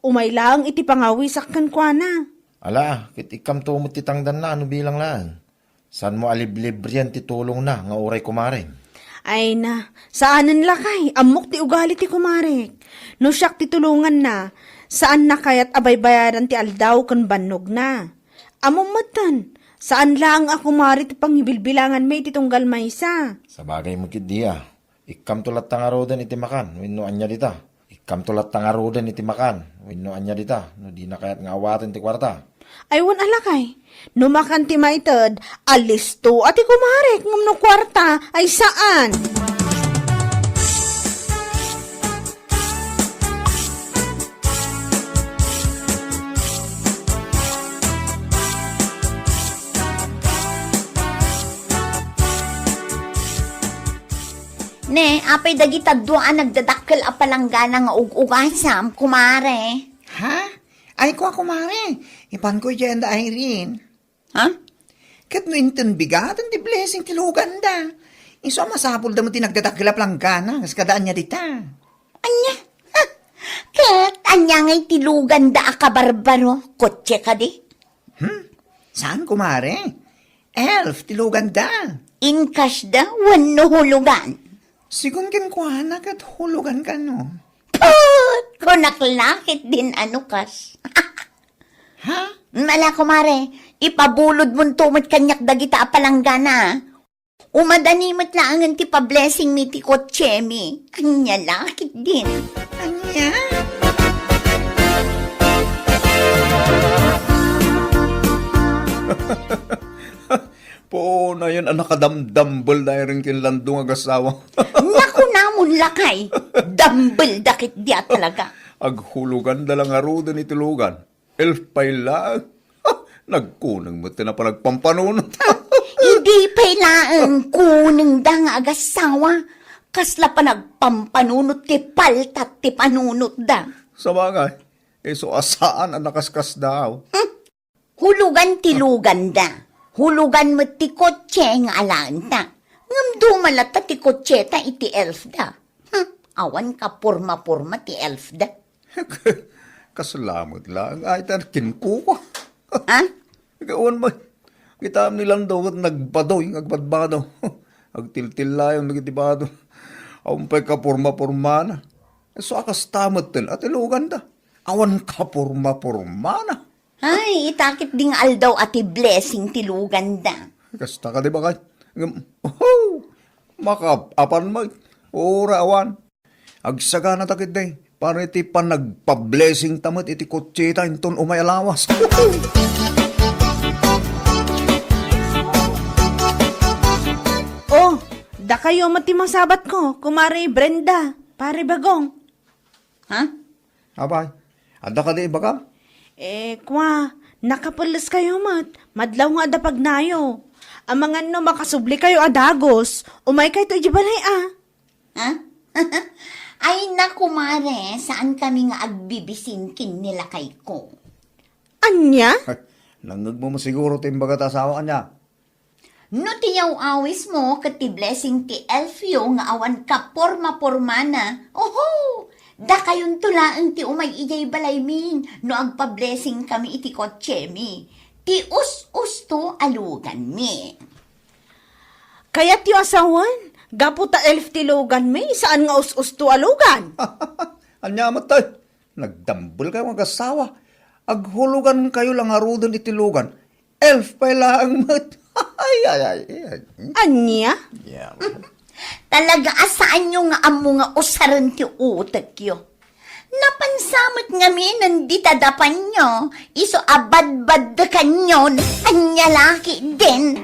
Umay laeng iti pangawisak kenkuana. Ala, ket ikkamto met ti tangdanna no bilang laeng. Saanmo a liblibrian ti tulongna nga uray kumareng? Ay na, saanen lakay, ammok ti ugali ti kumarek. No siak ti tulonganna, saanna kayat a baybayadan ti aldaw ken bannogna. Ammom metten, saan laeng a kumare ti pangibilbilanganmi iti tunggal maysa. Sabagay met ketdi a. Ikkamto latta ngaruden iti makan, wenno ania dita? Ikkamto latta ngaruden iti makan, wenno ania dita, no dina kayat nga awaten ti kuarta? Ay, wen a lakay. No makan ti maited, alisto a ti kumarek, ngem no kuarta, ay saan. Ne, apay dagita dua a nagdadakkel a palanggana nga ug-ugasam, kumare? Ha? Ay, kua, kumare. Ipanko idiay anda Irene. Ha? Ket no inton bigaten ti blessing ti luganda, isu a masapulda met ti nagdadakkel a palanggana, kas kada ania dita. Ania? Ha? Ket ania ngay ti luganda a kabarbaro? Kotse kadi? Hmm? Saan, kumare? Elf ti luganda. In cash da wenno hulugan? Sigun kenkuana ket hulugan kano. Put! Kunak la ketdin a no cash. Ha? Ala, kumare, ipabulodmonto met kaniak dagita a palanggana. Umadani met laengen ti pablessingmi ti kotsemi. Ania la ketdin. Ania? Puonayen a nakadamdambel da iren ken Landong a gassawa. Nakunamon lakay, dambel da ketdi a talaga. Aghuloganda la ngaruden iti lugan. Elf pay laeng. Ha! Nagkuneng met ti napan agpampanunot. Idi pay laeng kunengda nga agassawa, kasla panagpampanunot ti paltat ti panunotda. Sabagay, isu a saan a nakaskasdaaw. Hmm. Hulugan ti luganda. Hulugan met ti kotse nga alaenta. Ngem duma latta ti kotseta iti elf da. Hmm, awan kaporma-porma ti elf da. Kasla met laeng ay ta kenkuko. Ha? Awan met. Kitaem ni Lando ket nagbadoy nga agbadbado. Agtiltillayon dagiti bado. Awan pay kaporma-pormana. Isu a kasta metten a ti luganda. Awan kaporma-pormana. Ay, ita ketdi nga aldaw a ti blessing ti luganda. Kasta kadi, bakay? Ngem, oho! Makaap-apan met. Uray awan. Agsaganata ketdi para iti panagpablessingta met iti kotseta inton umay a lawas. Oh, dakayo met ti masabatko, Kumare Brenda, Pare Bagong. Ha? Apay, adda kadi ibagam? Eh, kua, nakapelleskayo met. Madlaw nga adda pagnayo. Amangan no makasublikayo a dagus, umaykayto idiay balay a. Ha? Ay, naku, Mare, saan kami nga agbibisin ken ni lakayko. Ania? Nangngegmo met siguro ti imbaga ta asawa, ania? No ti yaw-awismo ket ti blessing ti elfyo nga awan kaporma-pormana, oho! Dakayonto laeng ti umay idiay balaymi no agpa-blessing kami iti kotsemi. Ti us-usto a luganmi. Kayatyo a sawen, gapu ta elf ti luganmi, saan nga us-usto a lugan? Ania met, tay? Nagdambelkayo nga agassawa. Aghulugankayo la ngaruden iti lugan. Elf pay laeng met. Ay, ay, ay, ay. Ania? Yeah. Talaga a saanyo nga ammo nga usaren ti utekyo. Napansa met ngamin dita dapanyo, isu a badbaddekanyon, ania la ketdin.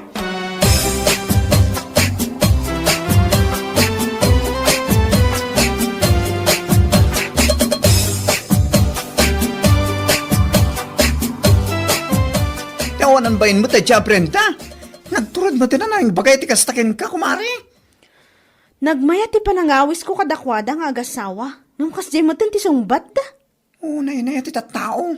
Ti awanan bain met, Tia Brenda. Nagturod met ti nanang bagay ti kasta kenka, kumare. Nagmayat ti panangawisko kadakuada nga agassawa, ngem kasdiay metten ti sungbatda. Unay na ti tattao.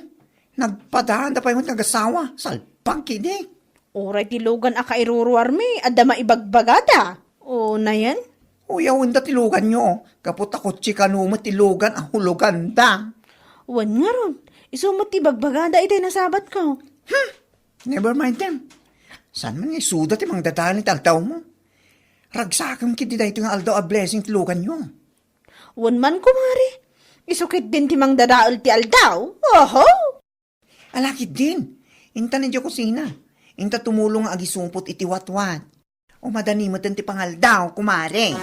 Nagpadada pay met nga agasawa. Salbag idi. Uray ti lugan a kairuruarmi, adda maibagbagada. O, nayen? Uyawenda ti luganyo, gapu ta kotse kano met ti lugan a huloganda. Wen ngarud, isu met ti ibagbagada itay nasabatko. Hmm, never mind them. Saan man nga isuda ti mangdadael iti aldawmo? Ragsakem ketdi daytoy nga aldaw a blessing ti luganyo. Wen man, kumare, isu ketdin ti mangdadael ti aldaw. Oho! Ala ketdin, inta idiay kusina. Inta tumulong nga agisupot iti watwat. O madani met ti pangaldaw, kumare.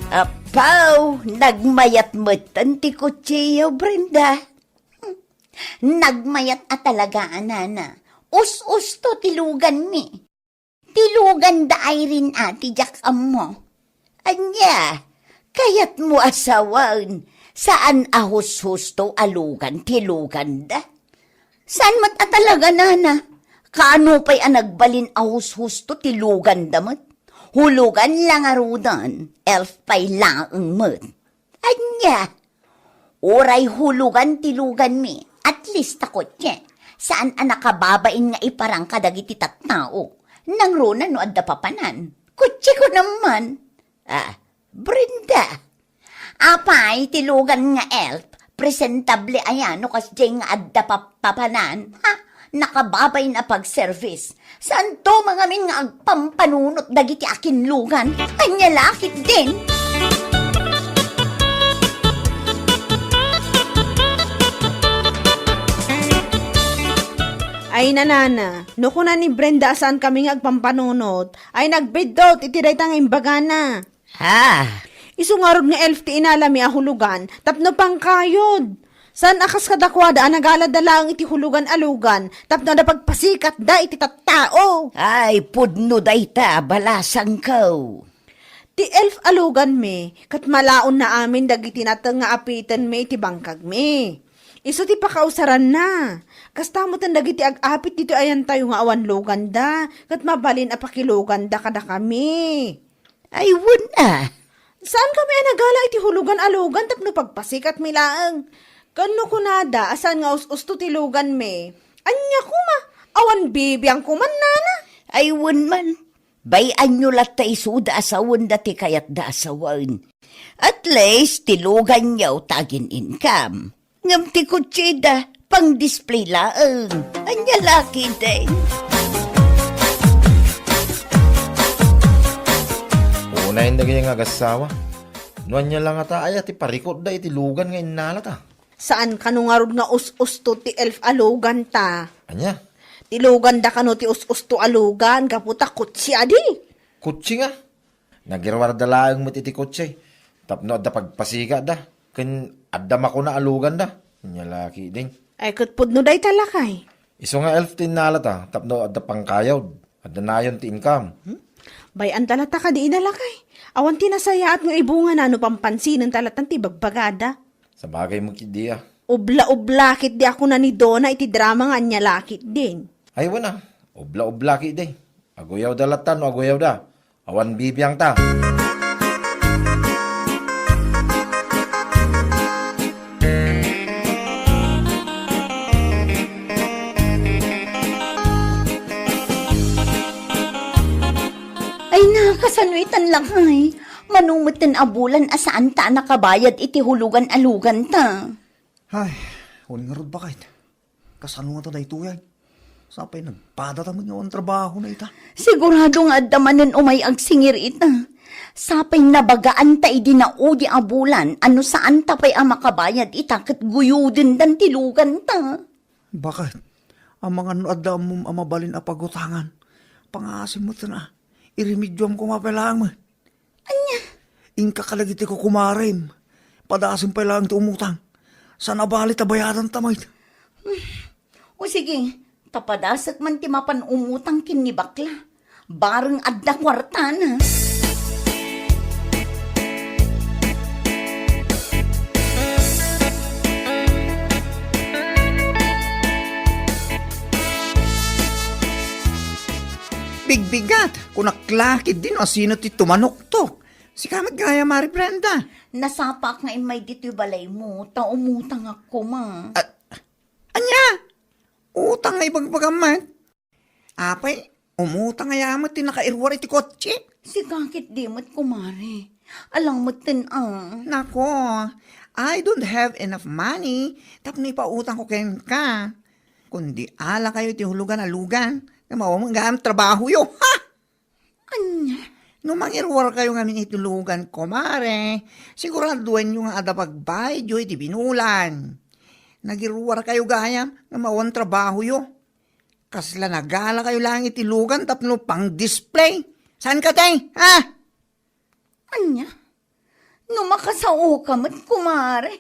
Apaw, nagmayat met ti kutsiyo, Brenda. Nagmayat a talaga, a nana. Us-usto ti luganmi. Ti luganda, Irene, a, ti diak ammo. Ania, kayatmo a sawen, saan a hushusto a lugan ti luganda? Saan met a talaga, nana? Kaano pay a nagbalin a hushusto ti luganda met? Hulugan la ngaruden, elf pay laeng met. Ania? Uray hulugan ti luganmi, at least ta kotse. Saan a nakababain nga iparang kadagiti tattao. Nangruna no adda papanan. Kotse ko naman. Ah, Brenda. Apay ti lugan nga elf, presentable aya no kasdiay nga adda pap-, papanan? Ha? Nakababain a pagservice. Saanto mangamin nga agpampanunot dagiti akinlugan? Ania la ketdin? Ay, nanana, no kuna ni Brenda a saankami nga agpampanunot, ay nagbiddut iti dayta nga imbagana. Ha? Isu ngarud nga elf ti inalami a hulugan tapno pangkayod. Saan a kas kadakuada a nagalada laeng iti hulugan a lugan tapno adda pagpasikatda iti tattao. Ay, pudno dayta, balasangko. Ti elf a luganmi, ket malaonna amin dagiti nateng nga apitenmi iti bangkagmi. Isu ti pakausaranna. Kasta metten dagiti ag-apit ditoy ayantayo nga awan luganda, ket mabalin a pakiluganda kadakami. Ay, wen a. Saankami a nagala iti hulugan a lugan tapno pagpasikatmi laeng. Ken no kunada a saan nga us-usto ti luganmi, ania koma? Awan bibiang koma, nana? Ay, wen man. Bay-anyo latta isuda a sawenda ti kayatda a sawen. At least, ti luganyo ta agin-income. Ngem ti kotsida, pang-display laeng. Ania la ketdin? Unayen dagiti nga agassawa. No ania la ngata aya ti parikutda iti lugan nga innalata? Saan kano ngarud nga us-usto ti elf a luganta? Ania? Ti luganda kano ti us-usto a lugan, gapu ta kotse adi. Kotse nga? Nagiruarda laeng met iti kotse tapno adda pagpasikatda, ken adda makuna a luganda. Ania la ketdin? Ay, ket pudno dayta, lakay. Isu nga elf ti innalata tapno adda pangkayod, adda nayon ti income. Hmm? Bay-anta latta kadi ida, lakay. Awan ti nasayaat nga ibungana no pampansinenta latta ti ibagbagada. Sabagay met ketdi a. Ubla-ubla ketdi a kuna ni Dona iti drama nga ania la ketdin. Ay, wen a. Ubla-ubla ketdi. Aguyawda latta no aguyawda. Awan bibiangta. Ay, nakasano itan, lakay? Mano metten a bulan a saanta a nakabayad iti hulugan a luganta? Ay, wen ngarud, baket. Kasano ngata daytoy ay? Sapay nagpadata met nga awan trabahona ita. Sigurado nga adda manen umay agsingir ita. Sapay nabagaanta idi naudi a bulan a no saanta pay a makabayad ita ket guyudendan ti luganta. Baket, amangan no adda ammom a mabalin a pagutangan, pangaasim metten a. Iremedioam koma pay laeng met. Ania? Inka kadagiti kukumarem. Padasem pay laeng ti umutang. Saan a bali ta bayadanta met. O sige, ta padasek man ti mapan umutang ken ni bakla. Bareng adda kuartana. Bigat, kunak la ketdi no asino ti tumanuktok. Sika met gayam, Mari Brenda. Nasapaak nga immay ditoy balaymo, ta umutangak koma. Ah, ania? Utang nga ibagbagam met? Apay, umutang aya met ti nakairuar iti kotse? Sika ketdi met, kumare. Alang metten a. Nako, I don't have enough money tapno ipautangko kenka. Kundi ala kayo iti hulugan a lugan, nga maawam gayam trabahoyo. Ha? Ania? No mangiruar kayo ngamin iti lugan, kumare, siguraduenyo nga adda pagbayadyo iti binulan. Nagiruar kayo gayam nga maawam trabahoyo. Kasla nagala kayo lang iti lugan tapno pang-display. Saan ka, tay? Ha? Ania? No makasaoka met, kumare.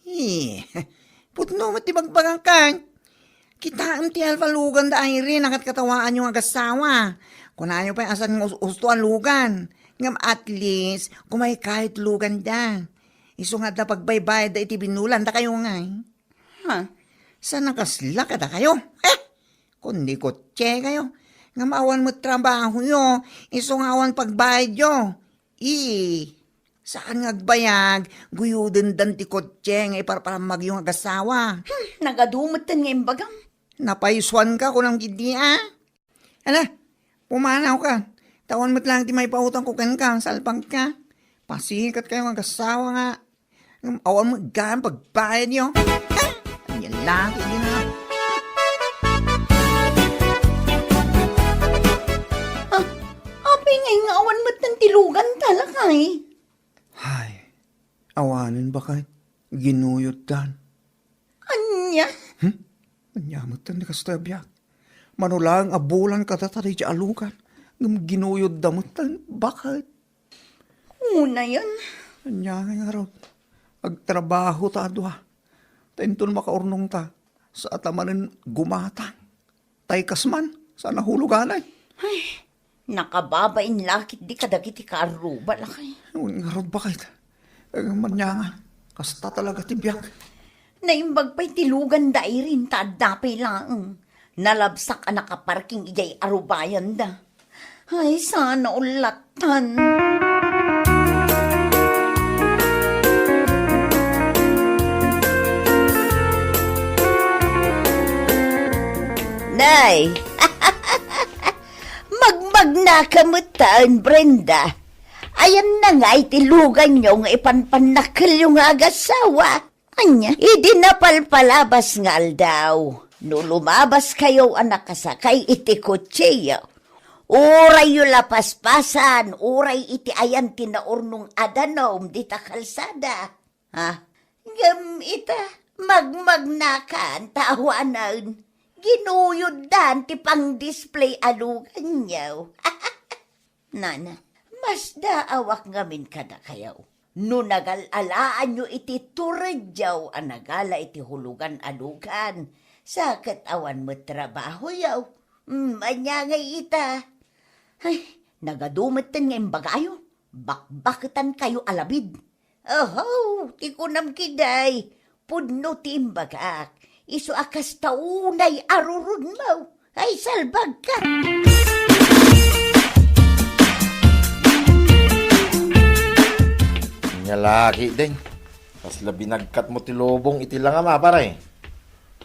Eh, pudno met ti bagbagak. Kitaem ti alfa lugan da Irene a ket katawaanyo nga agassawa. Kunayo pay a saan nga us-usto a lugan. Ngem at least, kumay kayo ti lugan da. Isu nga adda pagbaybayad da iti binulan da kayo ngay. Ha? Saan a kasla kada kayo? Eh? Kundi kotse kayo. Ngem awan met trabahoyo, isu nga awan pagbayadyo. Ii, saan nga agbayag, guyudendan ti kotse nga iparparammagyo nga agassawa. Hmm, nagadu metten nga imbagam. Napaysuanka, kunam ketdi a. Ala, pumanawka. Ta awan met lang ti maipautangko kenka, salpagka. Pasikat kayo nga agassawa nga. Ngem awan met gayam pagbayadyo. Ania lagi dina. Ah, apay ngay nga awan metten ti luganta, lakay? Hay, awanen, baket. Ginuyoddan. Ania? Hmm? Ania metten ti kastoy a biag? Mano laeng a bulan kadata daydiay a lugan, ngem ginuyodda metten, baket. Unayen. Ania ngay ngarud? Agtrabaho ta a dua. Ta inton makaurnongta, saanta manen gumatang. Tay kas man, saan a huluganay. Ay, nakababain la ketdi kadagiti kaarruba, lakay. Wen ngarud, baket. Agmaniangan, kasta talaga ti biag. Naimbag pay ti lugan da Irene ta adda pay laeng. Nalabsak a nakaparking idiay arubayanda. Ay, saan a ullatan. Nay, magmagnaka metten, Brenda. Ayanna ngay ti luganyo nga ipanpannakkelyo nga agassawa? Ania? Idi napalpalabas nga aldaw, no lumabaskayo a nakasakay iti kotsiyo, urayyo la paspasan, uray iti ayan ti naurnong a danum dita kalsada. Ha? Ngem ita, magmagnakan ta awanen, ginuyoddan ti pang-display a luganyo. Nana, masdaawak ngamin kadakayo. No nagal-alaanyo iti turedyo a nagala iti hulugan a lugan, sa ket awan met trabahoyo. Mm, ania ngay ita? Ay, nagadu metten nga imbagayo. Bakbaketankayo a labid. Oho, ti kunam ketdi, pudno ti imbagak. Isu a kasta unay a rurudmo. Ay, salbagka! Ania la ketdin. Kasla binagkatmo ti lubong iti langam, a, pare.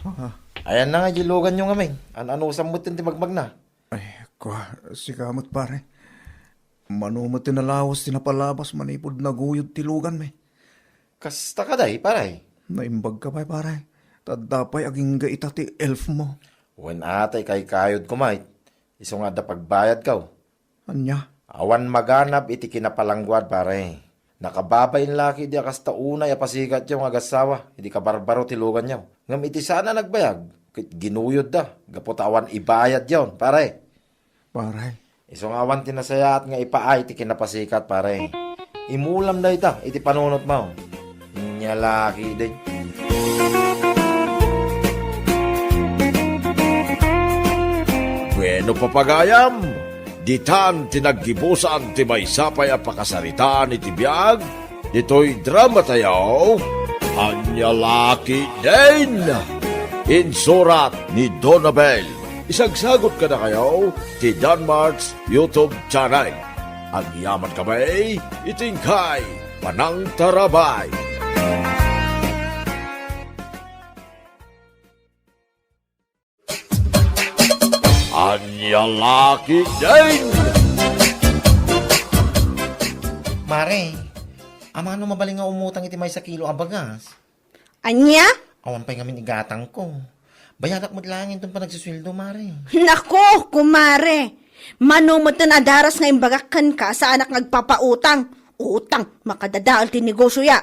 Ah. Ayanna nga di luganyo ngamin. An-anusam metten ti magmagna. Ay, kua, sika met, pare. Mano met ti nalawas ti napalabas manipud naguyod ti luganmi. Kasta kadi, pare? Naimbagka pay, pare. Ta adda pay agingga ita ti elfmo. Wen a, ta ikaykayod koma, isu nga adda pagbayadko. Ania? Awan maganab iti kinapalangguad, pare. Nakababain la ketdi a kasta unay a pasikatyo nga agassawa idi kabarbaro ti luganyo. Ngem iti saan a nagbayag, ket ginuyodda gapu ta awan ibayadyon, pare. Pare. Isu nga awan ti nasayaat nga ipaay ti kinapasikat, pare. Imulam dayta iti panunotmo. Ania la ketdin. Bueno, papagayam, ditan ti naggibusan ti maysa pay a pakasaritaan iti biag ditoy dramatayo, Ania la ketdin. Insurat ni Donabel Isagsagot kadakayo ti Danmart's YouTube channel. Agyaman kami iti inkay panangtarabay. Ania la ketdin? Mare, amangan no mabalin nga umutang iti maysa kilo a bagas? Ania? Awan pay ngamin igatangko. Bayadak met laeng inton panagsusueldo, mare. Nako, kumare! Mano metten a daras nga imbagak kenka, saanak nga agpapautang. Utang, makadadael ti negosioya.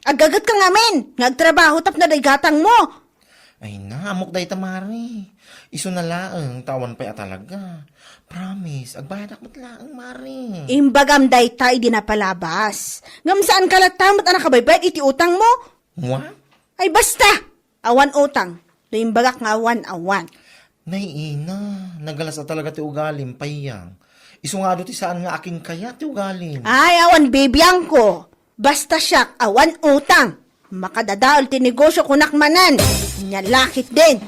Aggagetka ngamin nga agtrabaho tapno adda igatangmo. Ay na, ammok dayta, mare. Isuna laeng, ta awan pay a talaga. Promise, agbayadak met laeng, mare. Imbagam dayta idi napalabas. Ngem saanka latta met a nakabaybayad iti utangmo? Wa? Ay basta! Awan utang. No imbagak nga awan, awan. Nay ina, nagalas a talaga ti ugalim, Payang. Isu nga adu ti saan nga akin kayat ti ugalim. Ay, awan bibiangko. Basta siak, awan utang. Makadadael ti negosio kunak manen. Ania la ketdin.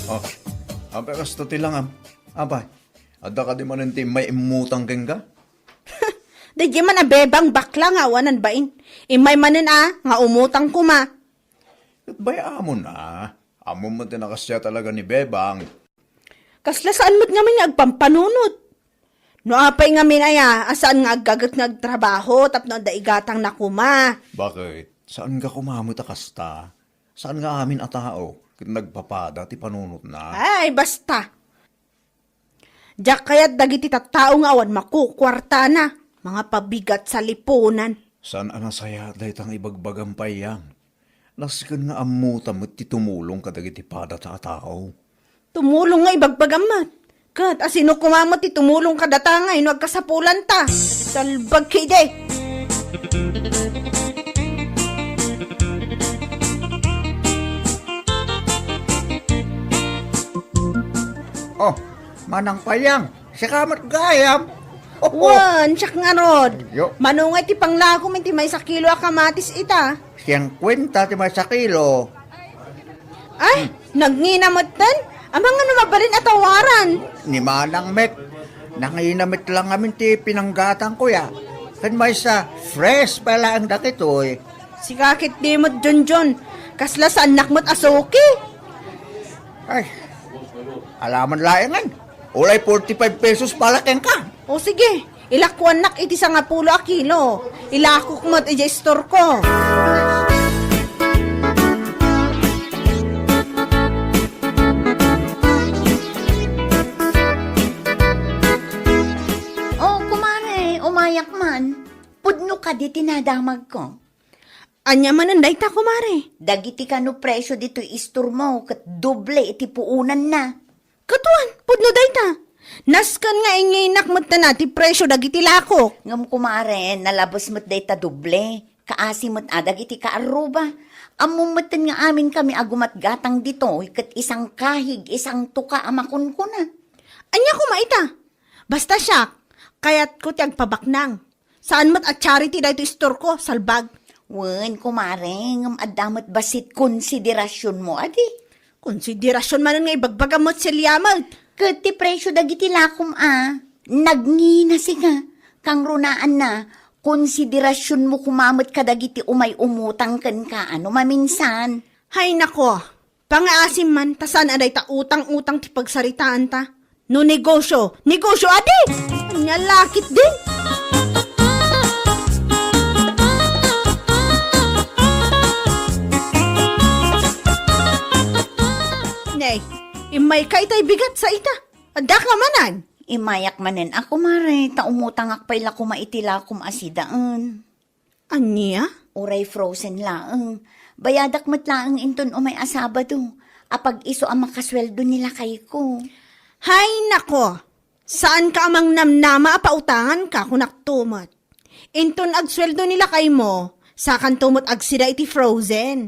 Oh, apay kasta ti langam? Apay, adda kadi manen ti immay immutang kenka? Daydiay man a Bebang bakla nga awanan bain. Immay manen a nga umutang koma. Ket bay-amon a. Ammom met ti nakasia talaga ni Bebang. Kasla saan met ngamin nga agpampanunot. No apay ngamin aya a saan nga aggaget nga agtrabaho tapno adda igatangna koma. Bakit? Saan nga koma met a kasta? Saan nga amin a tao ket nagpapada ti panunotna? Ay, basta. Diak kayat dagiti tattao nga awan makukuartana, mangapabigat salipunan. Saan a nasayaat dayta nga ibagbagam, Payang? Nasken nga ammota met ti tumulong kadagiti padata a tao. Tumulong nga ibagbagam met. Ket asino koma met ti tumulong kadata nga no agkasapulanta? Salbag ketdi. Oh, Manang Payang, sika met gayam. Wen, siak ngarud. Yo. Mano ngay ti panglakom iti maysa kilo a kamatis ita? Singkuenta ti maysa kilo. Ay, hmm, nagngina metten? Amangan no mabalin a tawaran. Ni Manang met, nangina met lang amin ti pinanggatangko ya. Ken maysa, fresh pa laeng dagitoy. Sika ketdi met, Junjun. Kasla saannak met a suki. Ay, alaman laengen. Ulay forty-five pesos pala kenka. O sige, ilakuannak iti sangapulo a kilo. Ilakok met iti istorko. O, kumare, umayak man. Pudno kadi ti nadamagko. Ania manen dayta, kumare? Dagiti kano presio ditoy istormo ket doble iti puonanna. Katuan, pudno dayta. Nasken nga inginak metten a ti presio dagiti lakok. Ngem kumare, nalabes met dayta doble. Kaasi met a dagiti kaarruba. Ammom metten nga amin kami a gumatgatang ditoy ket isangkahig, isangtuka a makunkuna. Ania koma ita? Basta siak, kayatko ti agpabaknang. Saan met a charity daytoy istorko, salbag. Wen, kumare, ngem adda met bassit konsiderasionmo, adi? Konsiderasion manen nga ibagbagam met, Celia met. Ket ti presio dagiti lakom a, nagngina sika, kangrunaanna, konsiderasionmo koma met kadagiti umay umutang kenka a no maminsan. Hay nako, pangaasim man, ta saan a dayta utang-utang ti pagsaritaanta. No negosio, negosio adi! Ania la ketdin? Nay, immayka itay bigat sa ita. Addaka manen? Immayak manen a, kumare, ta umutangak pay la koma iti lakom a sidaen. Ania? Uray frozen laeng. Bayadak met laeng inton umay a Sabado. Apag-isu a makasueldo ni lakayko. Hay nako! Saanka a mangnamnama a pautanganka, kunakto met. Inton agsueldo ni lakaymo, sakanto met agsida iti frozen.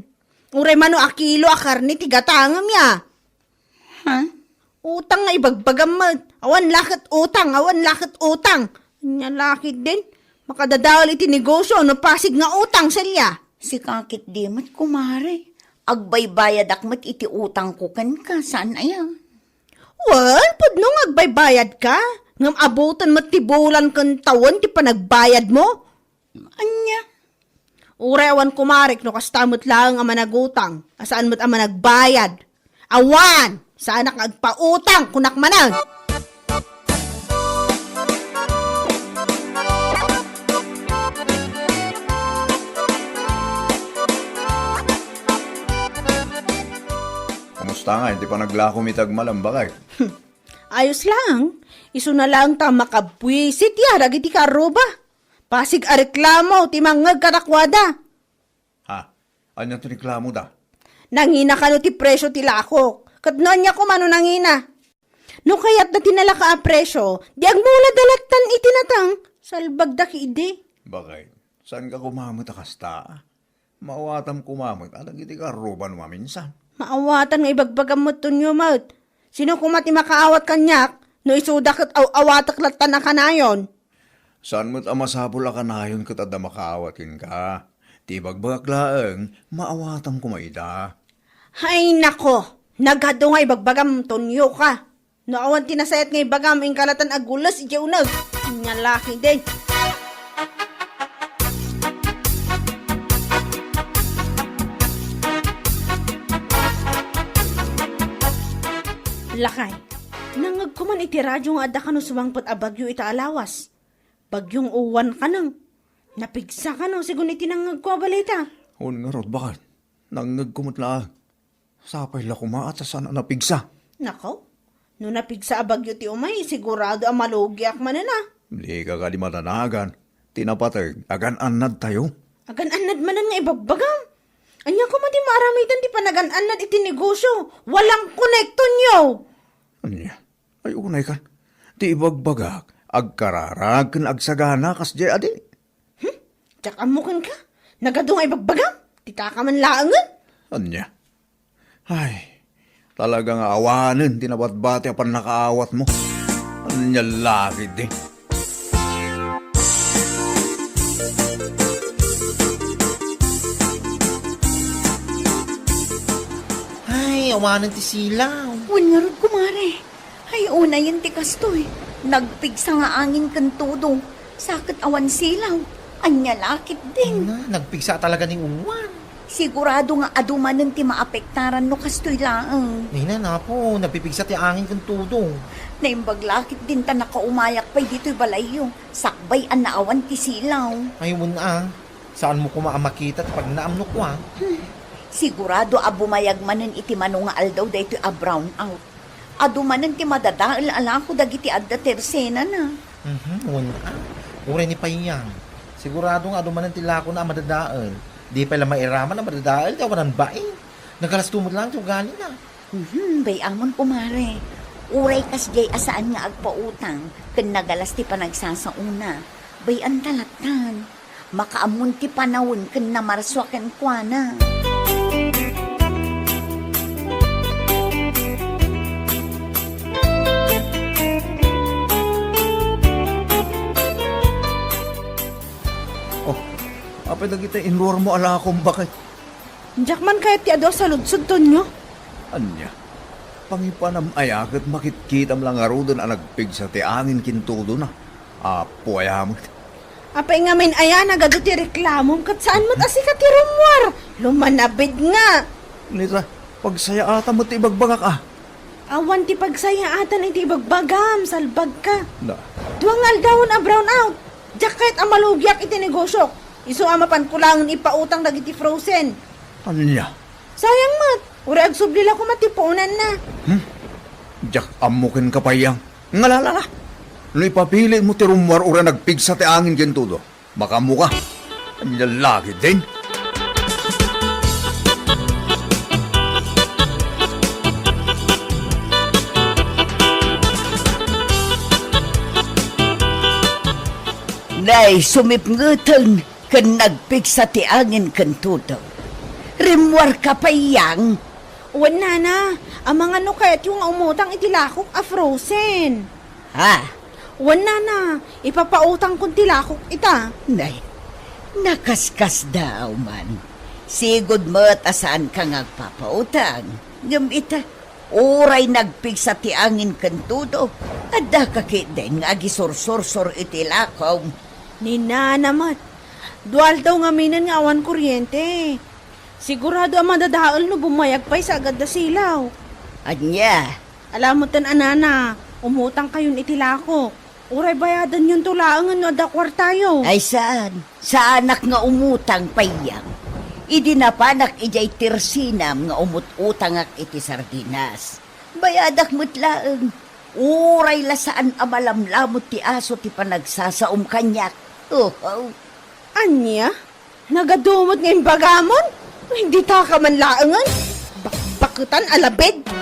Uray mano a kilo a karne ti gatangem ya. Ha? Utang nga ibagbagam met. Awan la ket utang, awan la ket utang. Ania la ketdin? Makadadael iti negosyo no pasig nga utang, Celia. Sika ketdi met, kumare. Agbaybayadak met iti utangko kenka, saan aya? Wen, pudno nga agbaybayadka. Ngem abuton met ti bulan ken tawen ti panagbayadmo. Ania? Uray awan kumarek no kasta met laeng a managutang, a saan met a managbayad. Awan! Saanak nga agpautang, kunak manen! Kumusta nga iti panaglakom iti agmalem, baket? Ayos laeng. Isuna laeng ta makabwisit ya dagiti kaarruba. Pasig a reklamo ti mangngeg kadakuada. Ha? Ania ti reklamoda? Nangina kano ti presio ti lakok. Ket no ania koma no nangina? No kayatda ti nalaka a presio, di agmulada lattan iti nateng. Salbagda ketdi. Baket, saanka koma met a kasta? Maawatam koma met a dagiti kaarruba no maminsan. Maawatan nga ibagbagam met, Tonio, met. Sino koma ti makaawat kaniak no isuda ket aw-awatek lattan a kanayon? Saan met a masapul a kanayon ket adda makaawat kenka. Ti ibagbagak laeng, maawatam koma ida. Hay nako, nagadu nga ibagbagam, Tonio ka. No awan ti nasayaat nga ibagam, inka lattan a gules idiay uneg. Ania la ketdi. Lakay, nangngegko man iti radio nga adda kano sumangpet a bagyo ita a lawas. Bagyong Uwan kano. Napigsa kano, segun iti nangngegko a balita. Wen ngarud, baket. Nangngegko met laeng. Sapay la koma a ta saan a napigsa. Nako, no napigsa a bagyo ti umay, sigurado a malugiak manen a. Dika kadi madanagan. Ti napateg, agan-annadtayo. Agan-annad manen nga ibagbagam. Ania koma ti maaramidan ti panagan-annad iti negosyo? Walang konekton yo! Ania? Ay, unay kan. Ti ibagbagak, agkararag ken agsagana kasdiay adi. Hmm? Diak ammo kenka? Nagadu nga ibagbagam? Ti taka man laengen? Ania? Ay, talaga nga awanen ti nabatbati a pannakaawatmo. Ania la ketdi? Ay, awanen ti silaw. Wen ngarud, kumare. Ay, unayen ti kastoy. Nagpigsa nga angin ken tudo. Sa ket awan silaw. Ania la ketdin? Na, nagpigsa talaga ni Uwan. Sigurado nga adu manen ti maapektaran no kastoy laeng. Nina, napo, nagpipigsa ti angin ken tudo. Naimbag la ketdin ta nakaumayak pay ditoy balayyo. Sakbay a naawan ti silaw. Ay, wen a. Saanmo koma a makita ti pagnaam no kua? Hmm. Sigurado a bumayag manen iti mano nga aldaw daytoy a brownout. Adu manen ti madadael a lako dagiti adda tersenana. Mhm, wen a. Uray ni Payang. Sigurado nga adu manen ti lakona a madadael. Di pay la mairaman a madadael ti awanan bain. Nagalasto met laeng ti ugalina. Mhm, bay-amon, kumare. Uray kasdiay a saan nga agpautang, ken nagalas ti panagsasaona. Bay-anta lattan. Makaammon ti panawen ken namarsua kenkuana. Oh, apay dagiti inruarmo a lakom, baket? Diak man kayat ti adu a saludsod, Tonyo. Ania? Pangipanam aya ket makitkitam la ngaruden a nagpigsa ti angin ken tudona? Apo aya met. Apay ngamin aya nagadu ti reklamom ket saan met a sika ti rummuar? Lumanabid nga. Nita, pagsayaatam met ti ibagbagak a. Awan ti pagsayaatan iti ibagbagam, salbagka. Na. Dua nga aldawen a brownout. Diak kayat a malugiak iti negosiok. Isu a mapanko laengen ipautang dagiti frozen. Ania? Sayang met. Uray agsubli la koma ti puonanna. Hmm? Diak ammo kenka, Payang. Ngalala la. No ipapilitmo ti rummuar uray nagpigsa ti angin ken tudo, makaammoka. Ania la ketdin? Nay, sumipngeten ken nagpigsa ti angin ken tudo. Rimmuarka, Payang? Wen, Nana. Amangan no kayatyo nga umutang iti lakok a frozen. Ha? Wen, nana, ipapautangkon ti lakok ita. Nay, nakaskasdaaw man. Sigud met a saanka nga agpapautang. Ngem ita, uray nagpigsa ti angin ken tudo, addaka ketdin nga agisursursor iti lakom. Ni nana met, dua aldaw ngaminen nga awan kuryente. Sigurado a madadael no bummayag pay sa agadda silaw. Ania? Ala metten a nana, umutangkayon iti lakok. Uray bayadanyon to laengen no adda kuartayo. Ay saan, saanak nga umutang, Payyang. Idi napanak idiay tersinam nga umut-utangak iti sardinas, bayadak met laeng. Uray la saan a malamlamut ti aso ti panagsasaom kaniak. Oho. Ania? Nagadu met nga imbagamon? Dita ka man laengen? Bakbaketan a labed!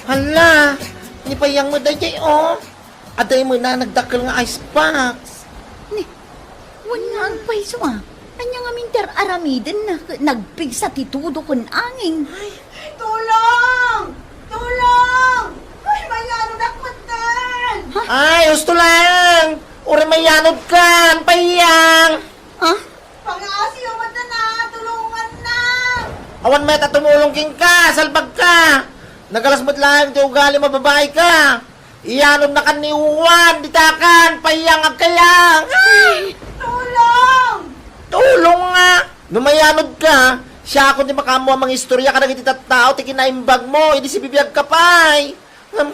Hala, ni Payyang met daydiay, oh. Adda imuna nagdakkel nga ice box. Ni, wen nga agpayso a. Ania ngamin ti ar-aramidenna ket nagpigsa ti tudo ken angin? Ay. Tulong! Tulong! Ay, mayanodak metten! Ha? Ay, husto laeng! Uray mayanodkan, Payyang! Ha? Pangaasiyo metten a, tulonganna! Awan met a tumulong kenka, salbagka! Nagalas met laeng ti ugalim a babaika! Iyanodnakan ni Juan, ditakan, Payyang, agkayang! Ay! Tulong! Tulong nga! No mayanodka, siakon ti makaammo a mangistorya kadagiti tattao ti kinaimbagmo, idi sibibiagka pay. Ngem,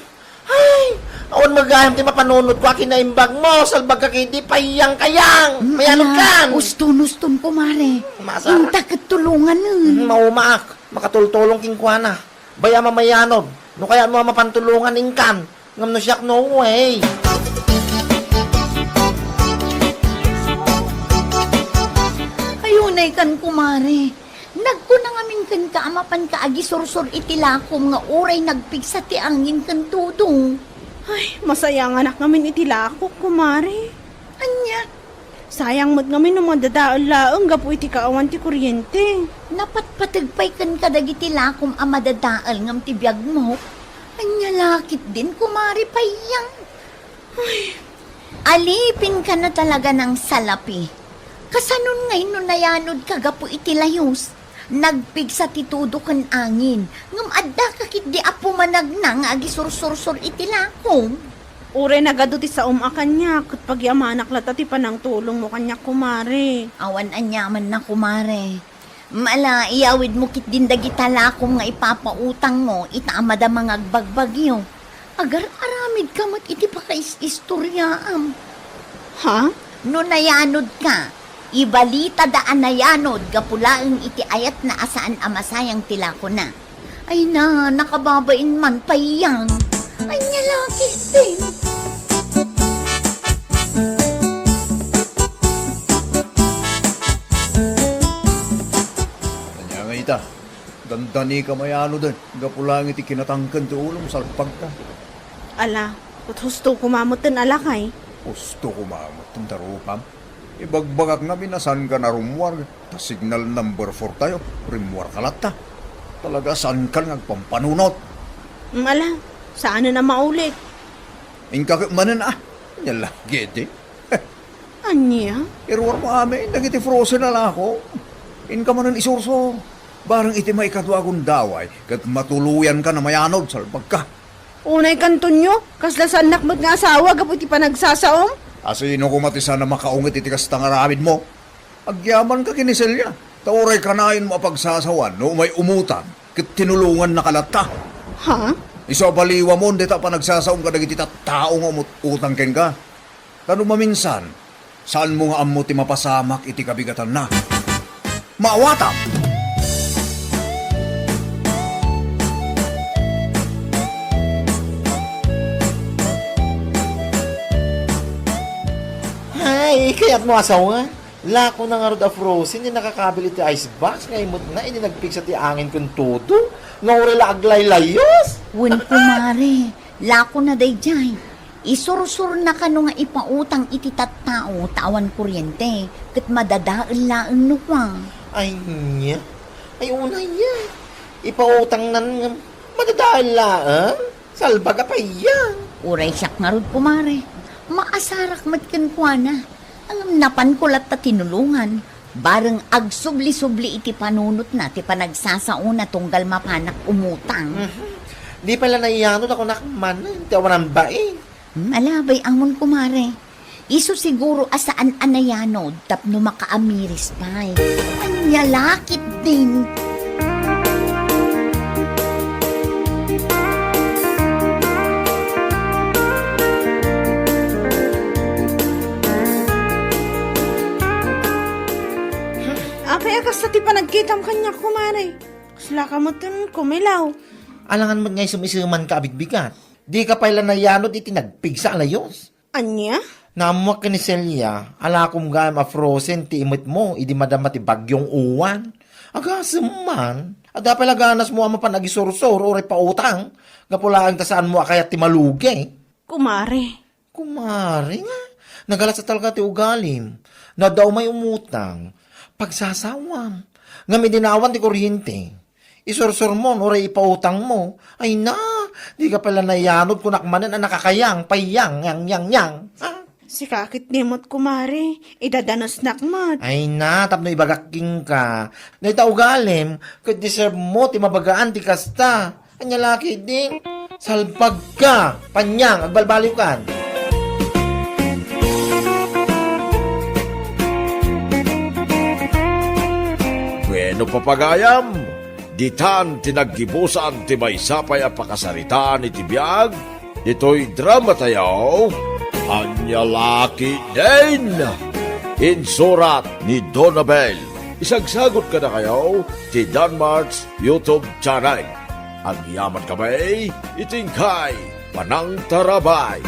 ay, awan met gayam ti mapanunotko a kinaimbagmo, salbagka ketdi, Payyang, kayang! Mm, mayanodkan! Ala, uston, uston, kumare. Masara. Inta ket tulonganen. Mm, maumaak. Makatultulong kenkuana. Bay-am a mayanod. No kayatmo a mapantulongan, inkan. Ngem no siak, no way. Ay, unaykan, kumare. Nagkuna ngamin kenka a mapanka agisursor iti lakom nga uray nagpigsa ti angin ken tudo. Ay, masayanganak ngamin iti lakok, kumare. Ania? Sayang met ngamin no madadael laeng gapu iti kaawan ti kuryente. Napatpateg pay kenka dagiti lakom a madadael ngem ti biagmo. Ania la ketdin, kumare Payyang? Ay. Alipinka na talaga nang salapi. Kasanon ngay no nayanodka gapu iti layus? Nagpigsa ti tudo ken angin, ngem addaka ketdi a pumanagna nga agisursursor iti lakom. Uray nagadu ti saom a kaniak, ket pagyamanak latta ti panangtulongmo kaniak, kumare. Awan aniamanna, kumare. Ala, iyawidmo ketdin dagita lakom nga ipapautangmo ita a madama nga agbagbagyo. Agar-aramidka met iti pakais-istoriaam. Ha? No nayanodka, ibalitada a nayanod gapu laeng iti ayatna a saan a masayang ti lakona. Ay na, nakababain man, Payyang. Ania la ketdin? Ania nga ita? Dandanika mayanoden, gapu laeng iti kinatangken ti ulom, salbagka. Ala, ket husto koma metten a lakay. Husto koma metten ti rupam. Ibagbagak ngamin a saankan a rummuar, ta signal number four tayo, rimmuarka latta. Talaga saankan nga agpampanunot. Mm, ala, saanen a maulit. Inka ket manen a, ania la ketdi. Ania? Iruarmo amin dagiti frozen a lako. Inka manen isursor. Bareng iti maikadua a gundaway, ket matuloyanka a mayanod, salbagka. Unaykan, Tonyo, kasla saannak met nga asawa gapu iti panagsasaom? A sino koma ti saan a makaunget iti kasta nga aramidmo? Agyamanka ken ni Celia, ta uray kanayon mo a pagsasawan no umay umutan, ket tinulongannaka latta. Ha? Isu a baliwamon dayta a panagsasaom kadagiti tattao nga umut-utang kenka. Ta no maminsan, saanmo nga ammo ti mapasamak iti kabigatanna. Maawatam! Ay, kayatmo asawa? Lakona ngarud a frozen ti nakakabil iti ice box nga imutna idi nagpigsa ti angin ken tudo nga uray la aglaylayus. Wen, kumare, lakona daydiay. Isursurna kano nga ipautang iti tattao ta awan kuryente, ket madadael laeng no kua. Ay, nia? Ay, unay, ya. Ipautangnan nga madadael laeng? Salbag a payang. Uray siak ngarud, kumare. Maasarak met kenkuana. Ngem napanko latta tinulongan. Bareng agsubli-subli iti panunotna ti panagsasaona tunggal mapanak umutang. Mhm. Di pay la nayanod a kunak manen ti awanan bain. Hmm, ala, bay-amon, kumare. Isu siguro a saan a nayanod tapno makaamiris pay. Ania la ketdin? Apay a kasta ti panagkitam kaniak, kumare? Kasla ka metten kumilaw. Alangan met nga isem-isemanka a bigbigat. Dika pay la nayanod iti nagpigsa a layus. Ania? Naammoak ken ni Celia, alakom gayam a frozen ti imetmo idi madama ti Bagyong Uwan. Agasem man, adda pay la ganasmo a mapan agisursor uray pautang, gapu laeng ta saanmo a kayat ti malugi. Kumare. Kumare nga, nagalas a talaga ti ugalim. No adda umay umutang, pagsasawam. Ngem idi naawan ti kuryente, isursurmo, uray ipautangmo. Ay na, dika pay la nayanod kunak manen a nakakayang, payang, yang, yang, yang. Ah. Sika ketdi met, kumare, idadanusnak met. Ay na, tapno ibagak kenka. Dayta ugalim, ket deserve mo ti mabagaan ti kasta. Ania la ketdin? Salbag ka! Panyang, agbalbaliw kan. Bueno, papagayam, ditan ti naggibusan ti maysa pay a pakasaritaan iti biag, ditoy drama tayo, Ania la ketdin? Insurat ni Donabel. Isagsagot kadakayo ti Danmart's YouTube channel. Agyaman kami iti inkay panangtarabay.